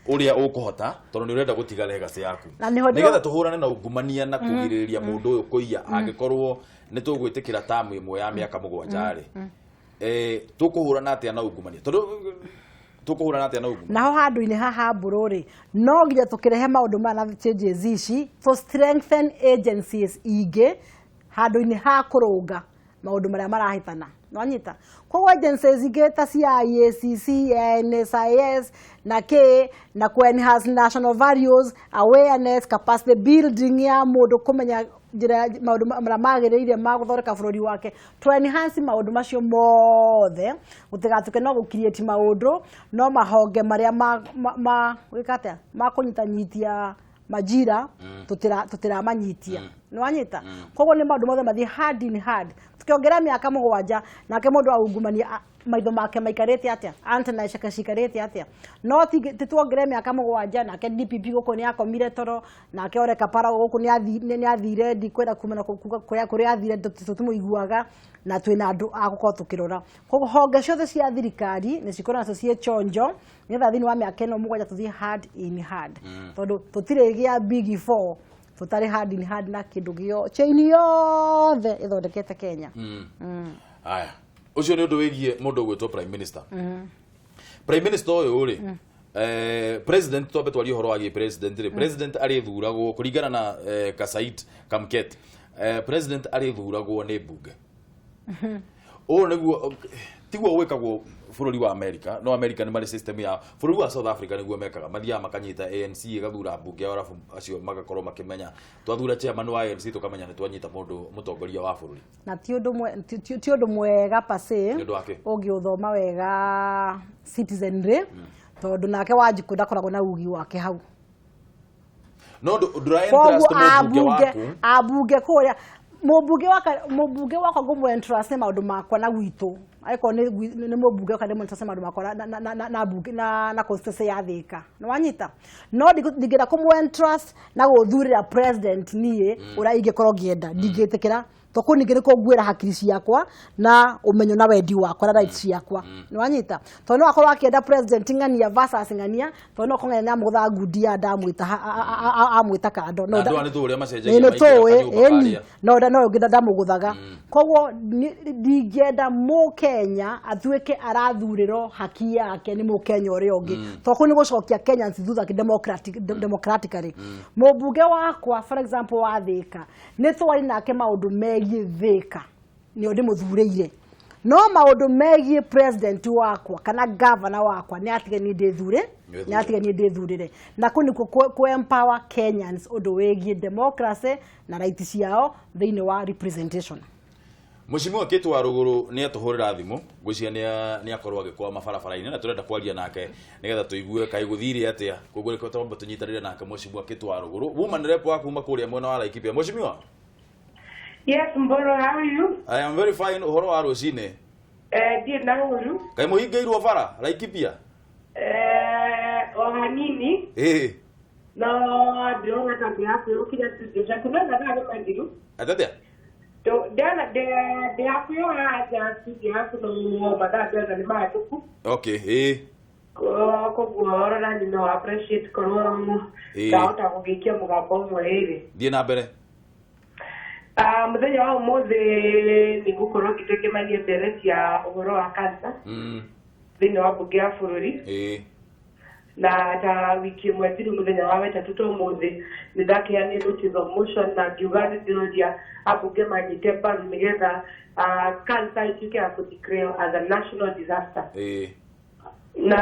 Ũrĩa ũkũhota tondũ nĩ ũrenda gũtiga legacy yaku. Nĩgetha tũhũrane na ungumania na kũgirĩrĩria mũndũ ũyũ kũiya angĩkorwo nĩ tũgwĩtĩkĩra tamu ĩmwe ya mĩaka 7 rĩ. Tũkũhũrana atĩa na ungumania? Tondũ tũkũhũrana atĩa na ungumania? Naho handũ-inĩ haha mbũrũ rĩ, no nginya tũkĩrehe maũndũ maya na changes ici to strengthen agencies ingĩ handũ-inĩ ha kũrũnga maũndũ marĩa marahĩtana. Nĩwanyita? Koguo agencies ingĩ ta cia IACC, NSIS na K na ku enhance national values, awareness, capacity building ya mũndũ kũmenya njĩra maũndũ marĩa magĩrĩire ma gũthondeka bũrũri wake. To enhance maũndũ macio mothe, gũtigatuĩke no gũ create maũndũ no mahonge marĩa ma gwĩka atĩa? Ma kũnyitanyitia majira tũtiramanyitia. Nĩwanyita? Koguo nĩ maũndũ mothe mathiĩ hand in hand. Tukiongerera mĩaka 7 nake mũndũ aungumania maitho make maikarĩte atĩa? Antenna ciake cikarĩte atĩa? No ti tuongerere mĩaka 7 nake DPP gũkũ nĩ akomire toro, nake Ole Kapara gũkũ nĩ athire ndikwenda kumena kũrĩa athire tũtimũiguaga na twĩna andũ a gũkorwo tũkĩrora. Koguo honge ciothe cia thirikari nĩ cikorwo nacio ciĩ chonjo nĩgetha thĩinĩ wa mĩaka ĩno 7 tũthiĩ hand in hand. Tondũ tũtirĩ gĩa big four tũtarĩ hand in hand na kĩndũ gĩo chain yothe ĩthondekete Kenya. Aya, ũcio nĩ ũndũ wĩgiĩ mũndũ ũgwĩtwo Prime Minister. Prime Minister ũyũ rĩ, President twambe twarie ũhoro wa president rĩ. President arĩthuragwo kũringana na Kasait Kamket. President arĩthuragwo nĩ mbunge. Ũũ nĩguo tiguo gwĩkagwo bũrũri wa America. No America nĩ marĩ system ya bũrũri wa South Africa nĩguo mekaga, mathiaga makanyita ANC ĩgathura mbunge yao arabu acio magakorwo makĩmenya twathura chairman wa ANC tũkamenya nĩ twanyita mũndũ mũtongoria wa bũrũri. Na ti ũndũ mwega pase ũngĩũthoma wega citizenry tondũ nake Wanjikũ ndakoragwo na ugi wake hau. No ndũra interest mũmbunge waku. Ambunge kũrĩa mũmbunge wakwa ngũmũ interest nĩ maũndũ makwa na gwitũ. Angĩkorwo nĩ mũmbunge wakwa ndĩmũ interest nĩ maũndũ makwa na bunge na constituency ya Thika. Nĩwanyita? No ndingĩenda kũmũ interest na gũthurĩra president niĩ ũrĩa ingĩkorwo ngĩenda. Ndingĩtĩkĩra tondũ ningĩ nĩ kũnguĩra hakiri ciakwa na ũmenyo na wendi wakwa na rights ciakwa. Nĩwanyita? Tondũ no akorwo akĩenda president ng'ania versus ng'ania, tondũ no akorwo ng'ania nĩamũgũthaga ngundi ya ndamwĩta amwĩta kando. No andũ aya nĩ tũĩ ũrĩa macenjagia maingĩra kanyũmba karĩa. No no ũngĩ ndamũgũthaga. Koguo ndingĩenda mũkenya atuĩke arathurĩrwo haki yake nĩ mũkenya ũrĩa ũngĩ. Tondũ kũu nĩ gũcokia Kenyans thutha democratically. Mũmbunge wakwa for example wa Thika nĩ twarĩ nake maũndũ megiĩ Thika nĩo ndĩmũthurĩire. No maũndũ megiĩ president wakwa kana governor wakwa nĩ atige niĩ ndĩthure, nĩ atige niĩ ndĩthurĩre. Na kũu nĩkuo kũ empower Kenyans ũndũ wĩgiĩ democracy na right ciao thĩinĩ wa representation. Mheshimiwa Kate wa Ruguru nĩ atũhũrĩra thimũ ngwĩciria nĩ akorwo agĩkwama barabara-inĩ na tũrenda kwaria nake nĩgetha tũigue kaĩ gũthire atĩa. Koguo reke twambe tũnyitanĩre nake Mheshimiwa Kate wa Ruguru, woman rep wa kuma kũrĩa mwena wa Laikipia. Mheshimiwa. Yes, Mboro, how are you? I am very fine. Ũhoro wa rũcinĩ? Ndiĩ na ũru. Kaĩ mũhingĩirwo bara Laikipia? O hanini. No ndĩrona ta ndĩrakwĩrũkire studio ciaku no mathaa nĩ mathiru. Atĩa? Ndĩrakwĩoya nja studio yaku no mathaa ndĩrona nĩ mahĩtũku. Okay, Koguo rora nĩ no appreciate korwo ndahota gũgĩikia mũgambo ũmwe ĩrĩ. Thiĩ na mbere. Mũthenya wa ũmũthĩ nĩ ngũkorwo ngĩteng'emania ndereti ya ũhoro wa cancer thĩinĩ wa mbunge ya bũrũri. Na ta wiki ĩmwe thiru mũthenya wa wetatũ ta ũmũthĩ nĩ ndakĩheanire notice of motion na ngiuga nĩ ndĩroria ambunge manyite mbaru nĩgetha cancer ĩtuĩke ya kũ-declare as a national disaster. Na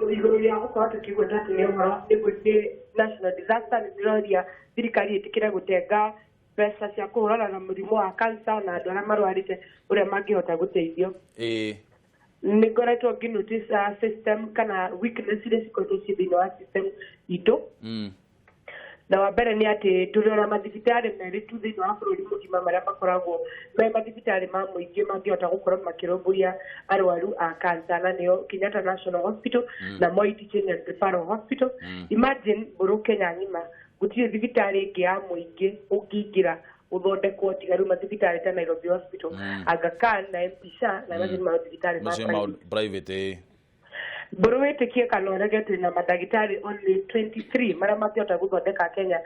igũrũ rĩa gũkorwo tũkĩgweta atĩ nĩ ũhoro nĩ national disaster nĩ ndĩroria thirikari ĩtĩkĩre gũtenga mbeca cia kũhũrana na mũrimũ wa cancer na andũ arĩa marwarĩte ũrĩa mangĩhota gũteithio. Nĩ ngoretwo ngĩ notice system kana weakness iria cikoretwo ciĩ thĩinĩ wa system itũ. Na wa mbere nĩ atĩ tũrĩ ona mathibitarĩ merĩ tu thĩinĩ wa bũrũri mũgima marĩa makoragwo me mathibitarĩ ma mũingĩ mangĩhota gũkorwo makĩrũmbũiya arwaru a cancer na nĩo Kenyatta National Hospital na Moi Teaching and Referral Hospital. Imagine mbũrũ Kenya ng'ima gũtirĩ thibitarĩ ĩngĩ ya mũingĩ ũngĩingĩra ũthondekwo tiga rĩu mathibitarĩ ta Nairobi Hospital, Aga Khan na MP Shah na macio nĩ mathibitarĩ ma private. Mbũrũ wĩtĩkie kana ũrege twĩna mandagĩtarĩ only 23 marĩa mangĩhota gũthondeka Kenya,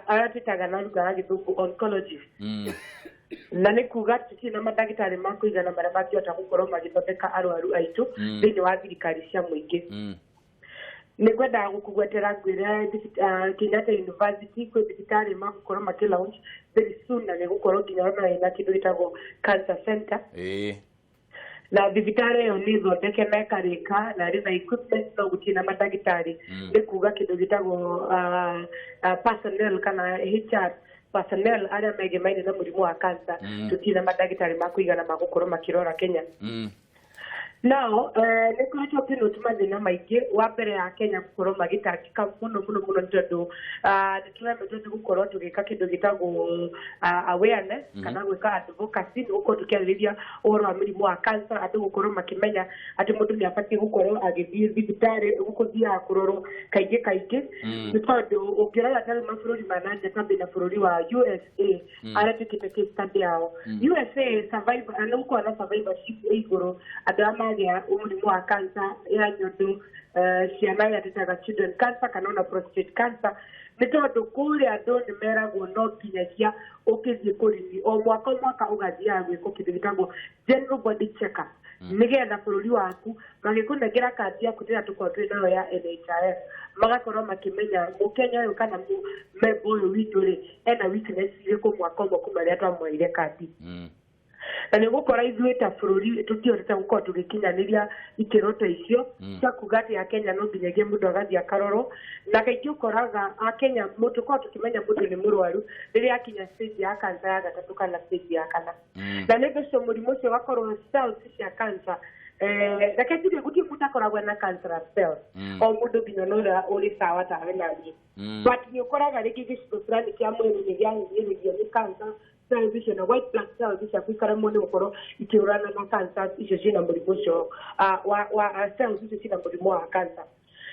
arĩa twĩtaga na lugha ya gĩthũngũ oncologist. Na nĩ kuga tũtirĩ na mandagĩtarĩ ma kũigana marĩa mangĩhota gũkorwo magĩthondeka arwaru aitũ thĩinĩ wa thirikari cia mũingĩ. Nĩ ngwendaga gũkũgwetera ngwĩre Kenyatta University kwĩ thibitarĩ magũkorwo makĩ launch very soon, na nĩ gũkorwo nginya ona ĩna kĩndũ gĩtagwo cancer center. Na thibitarĩ ĩyo nĩ thondeke na ĩkarĩka na ĩrĩ na equipment, no gũtirĩ na mandagĩtarĩ. Nĩ kuga kĩndũ gĩtagwo personnel kana HR personnel arĩa megemaine na mũrimũ wa cancer, tũtirĩ na mandagĩtarĩ ma kũigana ma gũkorwo makĩrora Kenya. Nao nĩ koretwo ngĩnũti mathĩna maingĩ. Wa mbere ya Kenya gũkorwo magĩtangĩka mũno mũno mũno nĩ tondũ nĩ tũremetwo nĩ gũkorwo tũgĩka kĩndũ gĩtagwo awareness kana gwĩka advocacy, nĩ gũkorwo tũkĩarĩrĩria ũhoro wa mĩrimũ wa cancer, andũ gũkorwo makĩmenya atĩ mũndũ nĩ abatiĩ gũkorwo agĩthiĩ thibitarĩ gũthiaga kũrorwo kaingĩ kaingĩ. Nĩ tondũ ũngĩrora ta rĩu mabũrũri ma na nja ta na bũrũri wa USA arĩa twĩkĩte case study yao, USA survivor nĩ gũkorwo na survivorship ĩ igũrũ andũ arĩa magĩa mũrimũ wa cancer ya nyondo, ciana ĩrĩa twĩtaga children cancer kana ona prostate cancer, nĩ tondũ kũrĩa andũ nĩ meragwo no nginyagia ũkĩthiĩ kũrini o mwaka o mwaka ũgathiaga gwĩkwo kĩndũ gĩtagwo general body check up, nĩgetha bũrũri waku magĩkũnengera kandi yaku rĩrĩa tũkorwo twĩ nayo ya NHIF, magakorwo makĩmenya mũkenya ũyũ kana memba ũyũ witũ rĩ ena weakness irĩkũ mwaka ũmwe kuma rĩrĩa twamũheire kandi. Na nĩ gũkora ithuĩ ta bũrũri tũtihotete gũkorwo tũgĩkinyanĩria ikĩro ta icio cia kuga atĩ Akenya no nginyagia mũndũ agathiĩ akarorwo. Na kaingĩ ũkoraga Akenya tũkorwo tũkĩmenya mũndũ nĩ mũrwaru rĩrĩa akinya stage ya cancer ya gatatũ kana stage ya kana. Na nĩ ũndũ ũcio mũrimũ ũcio ũgakorwo cells cia cancer, reke njuge gũtirĩ mũndũ akoragwo na cancerous cells, o mũndũ nginya na ũrĩa ũrĩ sawa tawe naniĩ, but nĩ ũkoraga rĩngĩ gĩcigo fulani kĩa mwĩrĩ nĩ gĩahinyĩrĩrio nĩ cancer cells icio, na white blood cells ciaku ikaremwo nĩ gũkorwo ikĩhũrana na cancer icio ciĩna mũrimũ ũcio wa cells icio ciĩna mũrimũ wa cancer.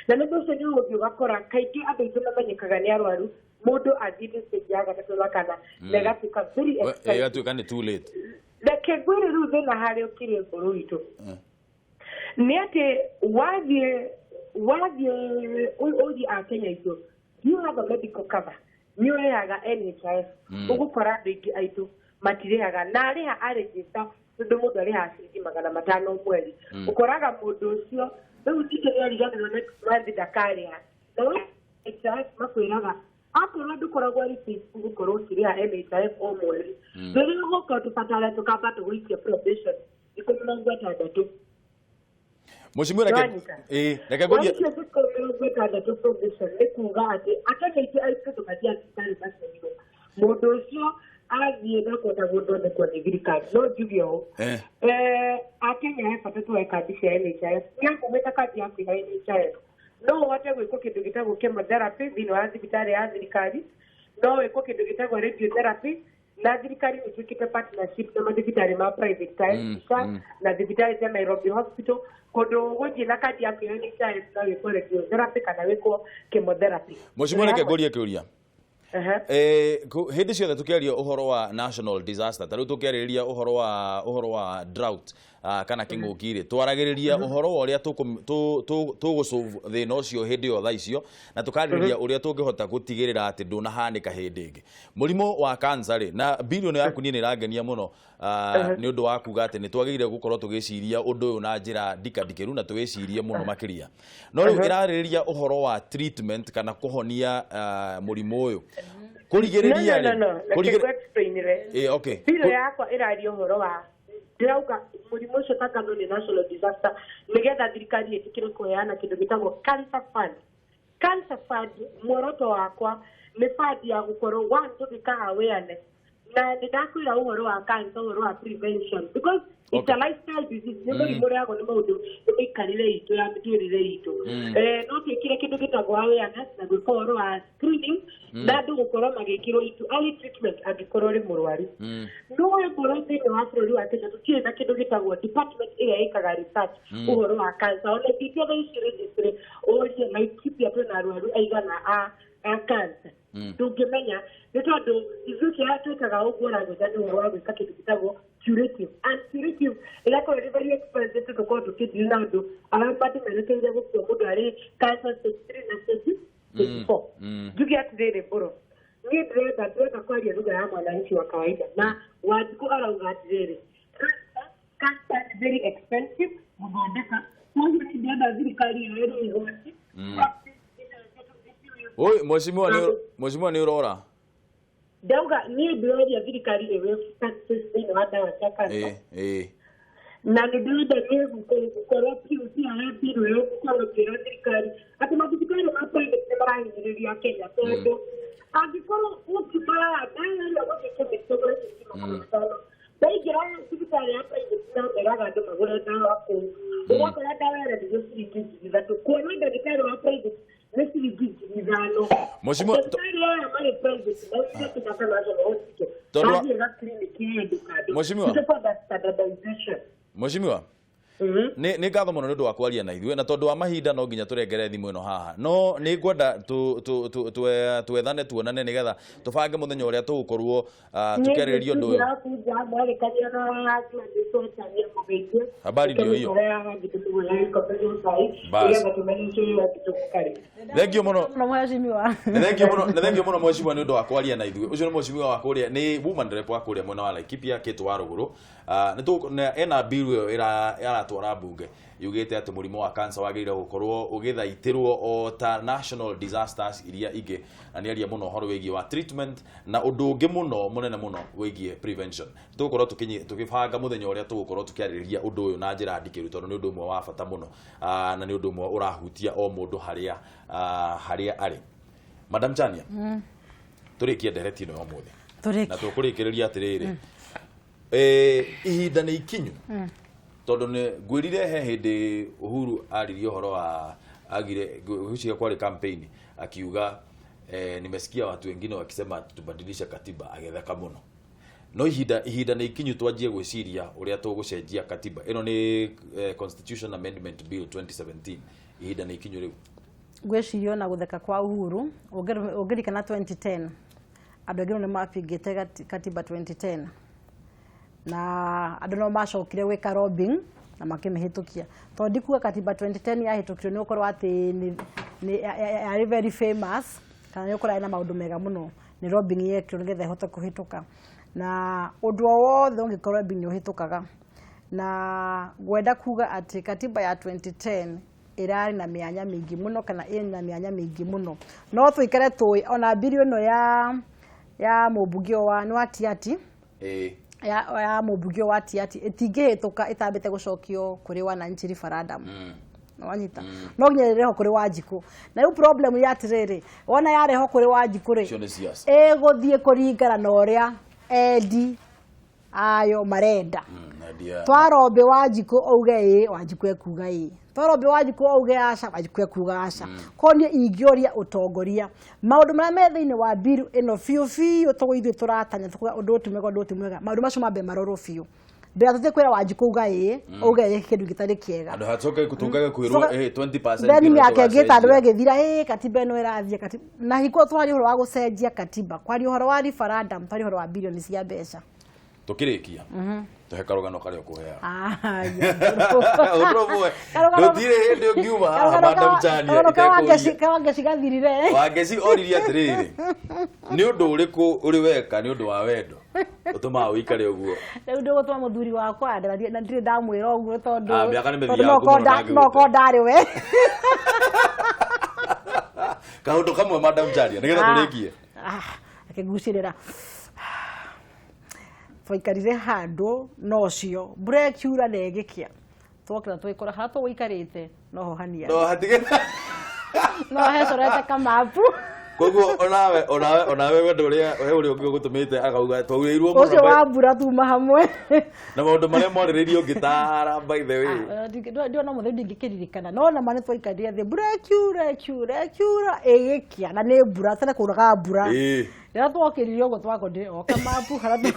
Na nĩ ũndũ ũcio nĩ ũgũthiĩ ũgakora kaingĩ andũ aitũ mamenyekaga nĩ arwaru mũndũ athiĩte stage ya gatatũ na kana, na ĩgatuĩka very expensive. Ĩgatuĩka nĩ too late. Reke ngwĩre rĩu thĩna harĩa ũkĩrĩ ngũrũ witũ nĩ atĩ wathiĩ ũrie Akenya aitũ, do you have a medical cover, nĩ ũrĩhaga NHIF? Ũgũkora andũ aingĩ aitũ matirĩhaga, na arĩha arĩnjĩta tondũ mũndũ arĩhaga ciringi 500 mweri. Ũkoraga mũndũ ũcio rĩu ningĩ nĩ ariganĩrwo next month ndakarĩha, na we NHIF makwĩraga akorwo ndũkoragwo arĩ safe gũkorwo ũkĩrĩha NHIF o mweri, rĩrĩa ũgũkorwo tũbatara tũkamba tũgũikia probation thikũ 60. Mheshimiwa, reke reke ngũrie. Waikia thikũ 60 probation nĩ kuga atĩ Akenya aingĩ aitũ tũmathiaga thibitarĩ macereirwo, mũndũ ũcio athiĩ na kwenda gũthondekwo nĩ thirikari. No njuge ũũ, Akenya he bata tuoe kandi cia NHIF, nĩ amu wĩna kandi yaku ya NHIF no ũhote gwĩkwo kĩndũ gĩtagwo chemotherapy thĩinĩ wa thibitarĩ ya thirikari, no wĩkwo kĩndũ gĩtagwo radiotherapy, na thirikari nĩ ĩtuĩkĩte partnership na mathibitarĩ ma private ta SHA na thibitarĩ ta Nairobi Hospital, kũndũ ũgũthiĩ na kandi yaku ya NHIF no wĩkwo radiotherapy kana wĩkwo chemotherapy. Mheshimiwa, reke ngũrie kĩũria. Hĩndĩ ciothe tũkĩaria ũhoro wa national disaster, ta rĩu tũkĩarĩrĩria ũhoro wa drought kana kĩng'ũki rĩ, twaragĩrĩria ũhoro wa ũrĩa tũgũsolve thĩna ũcio hĩndĩ ĩyo thaa icio, na tũkarĩrĩria ũrĩa tũngĩhota gũtigĩrĩra atĩ ndũnahanĩka hĩndĩ ĩngĩ. Mũrimũ wa cancer rĩ, na bilioni yaku niĩ nĩ ĩrangenia mũno nĩ ũndũ wa kuga atĩ nĩ twagĩrĩire gũkorwo tũgĩciria ũndũ ũyũ na njĩra ndikandikĩru na tũwĩcirie mũno makĩria. No rĩu ĩrarĩrĩria ũhoro wa treatment kana kũhonia mũrimũ ũyũ. Kũrigĩrĩria rĩ, no, reke ngũ-explainĩre. Okay. Bill yakwa ĩraria ũhoro wa ndĩrauga mũrimũ ũcio ũtangathwo nĩ national disaster nĩgetha thirikari ĩtĩkĩre kũheana kĩndũ gĩtagwo cancer fund. Cancer fund, muoroto wakwa nĩ fund ya gũkorwo one tũgĩka awareness, na nĩ ndakwĩra ũhoro wa cancer, ũhoro wa prevention, because it's a lifestyle disease, nĩ mũrimũ ũrehagwo nĩ maũndũ nĩ mĩikarĩre itũ ya mĩtũrĩre itũ. No twĩkĩre kĩndũ gĩtagwo awareness na gwĩka ũhoro wa screening na andũ gũkorwo magĩkĩrwo into early treatment angĩkorwo ũrĩ mũrwaru. No ngorwo thĩinĩ wa bũrũri wa Kenya tũtirĩ na kĩndũ gĩtagwo department ĩrĩa ĩkaga research ũhoro wa cancer. Ona ingĩthiĩ thaa ici registry ũrie Laikipia twĩna arwaru aigana a a cancer ndũngĩmenya nĩ tondũ ithuĩ kĩrĩa twĩkaga ũguo ũragwĩka nĩ ũhoro wa gwĩka kĩndũ gĩtagwo curative, and curative ĩgakorwo ĩrĩ very expensive tũkorwo tũkĩdeal na andũ arĩa bado merekeire gũkua mũndũ arĩ cancer stage 3 na stage 4. Njuge atĩrĩrĩ mbũrũ, niĩ ndĩrenda kwaria lugha ya mwananchi wa kawaida, na Wanjikũ arauga atĩrĩrĩ cancer is very expensive gũthondeka, koguo niĩ ndĩrenda thirikari yoere igoti. Oi, mheshimiwa nĩ ũrora? Ndauga niĩ ndĩroria thirikari ĩwe taxes thĩinĩ wa ndawa cia cancer. Na nĩ ndĩrenda niĩ gũkorwo PUC ya bill ĩyo gũkorwo ĩkĩra thirikari atĩ mathibitarĩ ma private nĩ marahinyĩrĩria Kenya tondũ angĩkorwo ũngĩmara ndawa ĩrĩa ũgũthiĩ chemist ũgũre ciringi 500, ndaingĩra thibitarĩ ya private na meraga andũ magũre ndawa kũu, ũgakora ndawa ĩrendagio ciringi 3,000, kuona ndagĩtarĩ wa private nĩ ciringi 5,000. Mheshimiwa, ndagĩtarĩ aya marĩ private maugire Kenyatta National Hospital mathiĩ ga clinic ĩyo kando. Mheshimiwa. Nĩtũkwenda standardization. Mheshimiwa, nĩ ngatho mũno nĩ ũndũ wa kwaria na ithuĩ, na tondũ wa mahinda no nginya tũrengere thimũ ĩno haha, no nĩ ngwenda twethane tuonane nĩgetha tũbange mũthenya ũrĩa tũgũkorwo tũkĩarĩrĩria ũndũ ũyũ. Habari ndio hiyo. Bas. Thank you mũno. Mheshimiwa. Thank you mũno mheshimiwa nĩ ũndũ wa kwaria na ithuĩ. Ũcio nĩ mheshimiwa wa kũrĩa, nĩ woman rep wa kũrĩa mwena wa Laikipia Kĩtũ wa Rũgũrũ. Ena bill ĩyo ĩratwara mbunge yugĩte atĩ mũrimũ wa cancer wagĩrĩire gũkorwo ũgĩthaitĩrwo o ta national disasters iria ingĩ, na nĩ aria mũno ũhoro wĩgiĩ wa treatment na ũndũ ũngĩ mũno mũnene mũno wĩgiĩ prevention. Tũgũkorwo tũgĩbanga mũthenya ũrĩa tũgũkorwo tũkĩarĩrĩria ũndũ ũyũ na njĩra ndikĩru tondũ nĩ ũndũ ũmwe wa bata mũno, na nĩ ũndũ ũmwe ũrahutia o mũndũ harĩa harĩa arĩ. Madam Chania, tũrĩkie ndereti ĩno ya ũmũthĩ na tũkũrĩkĩrĩria atĩrĩrĩ, ihinda nĩ ikinyu tondũ nĩ ngwĩrire he hĩndĩ Uhuru aririe ũhoro wa agire ngwĩciria kwarĩ campaign akiuga nimesikia watu wengine wakisema tubadilishe katiba, agetheka mũno. No ihinda nĩ ikinyu twanjie gwĩciria ũrĩa tũgũcenjia katiba ĩno nĩ Constitution Amendment Bill 2017. Ihinda nĩ ikinyu rĩu. Ngwĩciria ona gũtheka kwa Uhuru ũngĩririkana 2010 andũ aingĩ nĩ mabingĩte katiba 2010 na andũ no macokire gwĩka lobbying na makĩmĩhĩtũkia tondũ ndikuga katiba 2010 yahĩtũkirio nĩ ũkorwo atĩ nĩ yarĩ very famous kana nĩ ũkorwo yarĩ na maũndũ mega mũno, nĩ lobbying yekirwo nĩgetha ĩhote kũhĩtũka, na ũndũ o wothe ũngĩkorwo lobbying nĩ ũhĩtũkaga. Na ngwenda kuga atĩ katiba ya 2010 ĩrarĩ na mĩanya mĩingĩ mũno kana ĩna mĩanya mĩingĩ mũno, no tũikare tũĩ ona bill ĩno ya mũmbunge wa nĩ wa Tiaty ya mũmbunge wa Tiaty ĩtingĩhĩtũka ĩtambĩte gũcokio kũrĩ wananchi referendum. Wanyita no nginya ĩrehwo kũrĩ Wanjikũ, na rĩu problem ya atĩrĩrĩ, wona yarehwo kũrĩ Wanjikũ rĩ, ĩgũthiĩ kũringana na ũrĩa endi ayo marenda. Twarombe Wanjikũ auge ĩ, Wanjikũ ekuga ĩ, twarombe Wanjikũ auge aca, Wanjikũ ekuga aca. Koguo niĩ ingĩũria ũtongoria maũndũ marĩa me thĩinĩ wa bill ĩno biũ biũ tũgũ ithuĩ tũratanya tũkuga ũndũ ũyũ ti mwega, ũndũ ũyũ ti mwega, maũndũ macio mambe marorwo biũ mbere tũthiĩ kwĩra Wanjikũ uga ĩ, auge ĩ kĩndũ gĩtarĩ kĩega. Andũ hacoke tũkage kwĩrwo 20% then mĩaka ĩngĩ ĩtano ĩgĩthira, ĩ katiba ĩno ĩrathiĩ katiba. Na hingo twaria ũhoro wa gũcenjia katiba, kwaria ũhoro wa referendum, twaria ũhoro wa bilioni cia mbeca. Tũkĩrĩkia tũhe karũgano karĩa ũkũheaga. Ũndũ ũmwe ndũtirĩ hĩndĩ ũngiuma haha Madam Chania itekũria. Kawangeci gathirire. Wangeci oririe atĩrĩrĩ, nĩ ũndũ ũrĩkũ ũrĩ weka nĩ ũndũ wa wendo ũtũmaga ũikare ũguo? Rĩu ndũgũtũma mũthuri wakwa na ndirĩ ndamwĩra ũguo tondũ mĩaka nĩ mĩthiangu mũno ndangĩgũte. No korwo ndarĩ we. Kaũndũ kamwe Madam Chania nĩgetha tũrĩkie. Akĩgucĩrĩra twaikarire handũ no ũcio mbura ĩkiura na ĩgĩkĩa, twokĩra twĩkora harĩa tũgũikarĩte noho haniara, no hatige no hecorete kamapu. Koguo onawe wendo ũrĩa we ũrĩa ũngĩ ũgũtũmĩte akauga twaurĩirwo mũno ũcio wa mbura tuma hamwe na maũndũ marĩa mwarĩrĩirio ngĩtara by the way ndiona mũthenya ndingĩkĩririkana, no nama nĩ twaikarire thĩ mbura ĩkiura ĩkiura ĩkiura ĩgĩkĩa, na nĩ mbura tene kuraga mbura. Rĩrĩa twokĩrire ũguo twakorire o kamapu harĩa.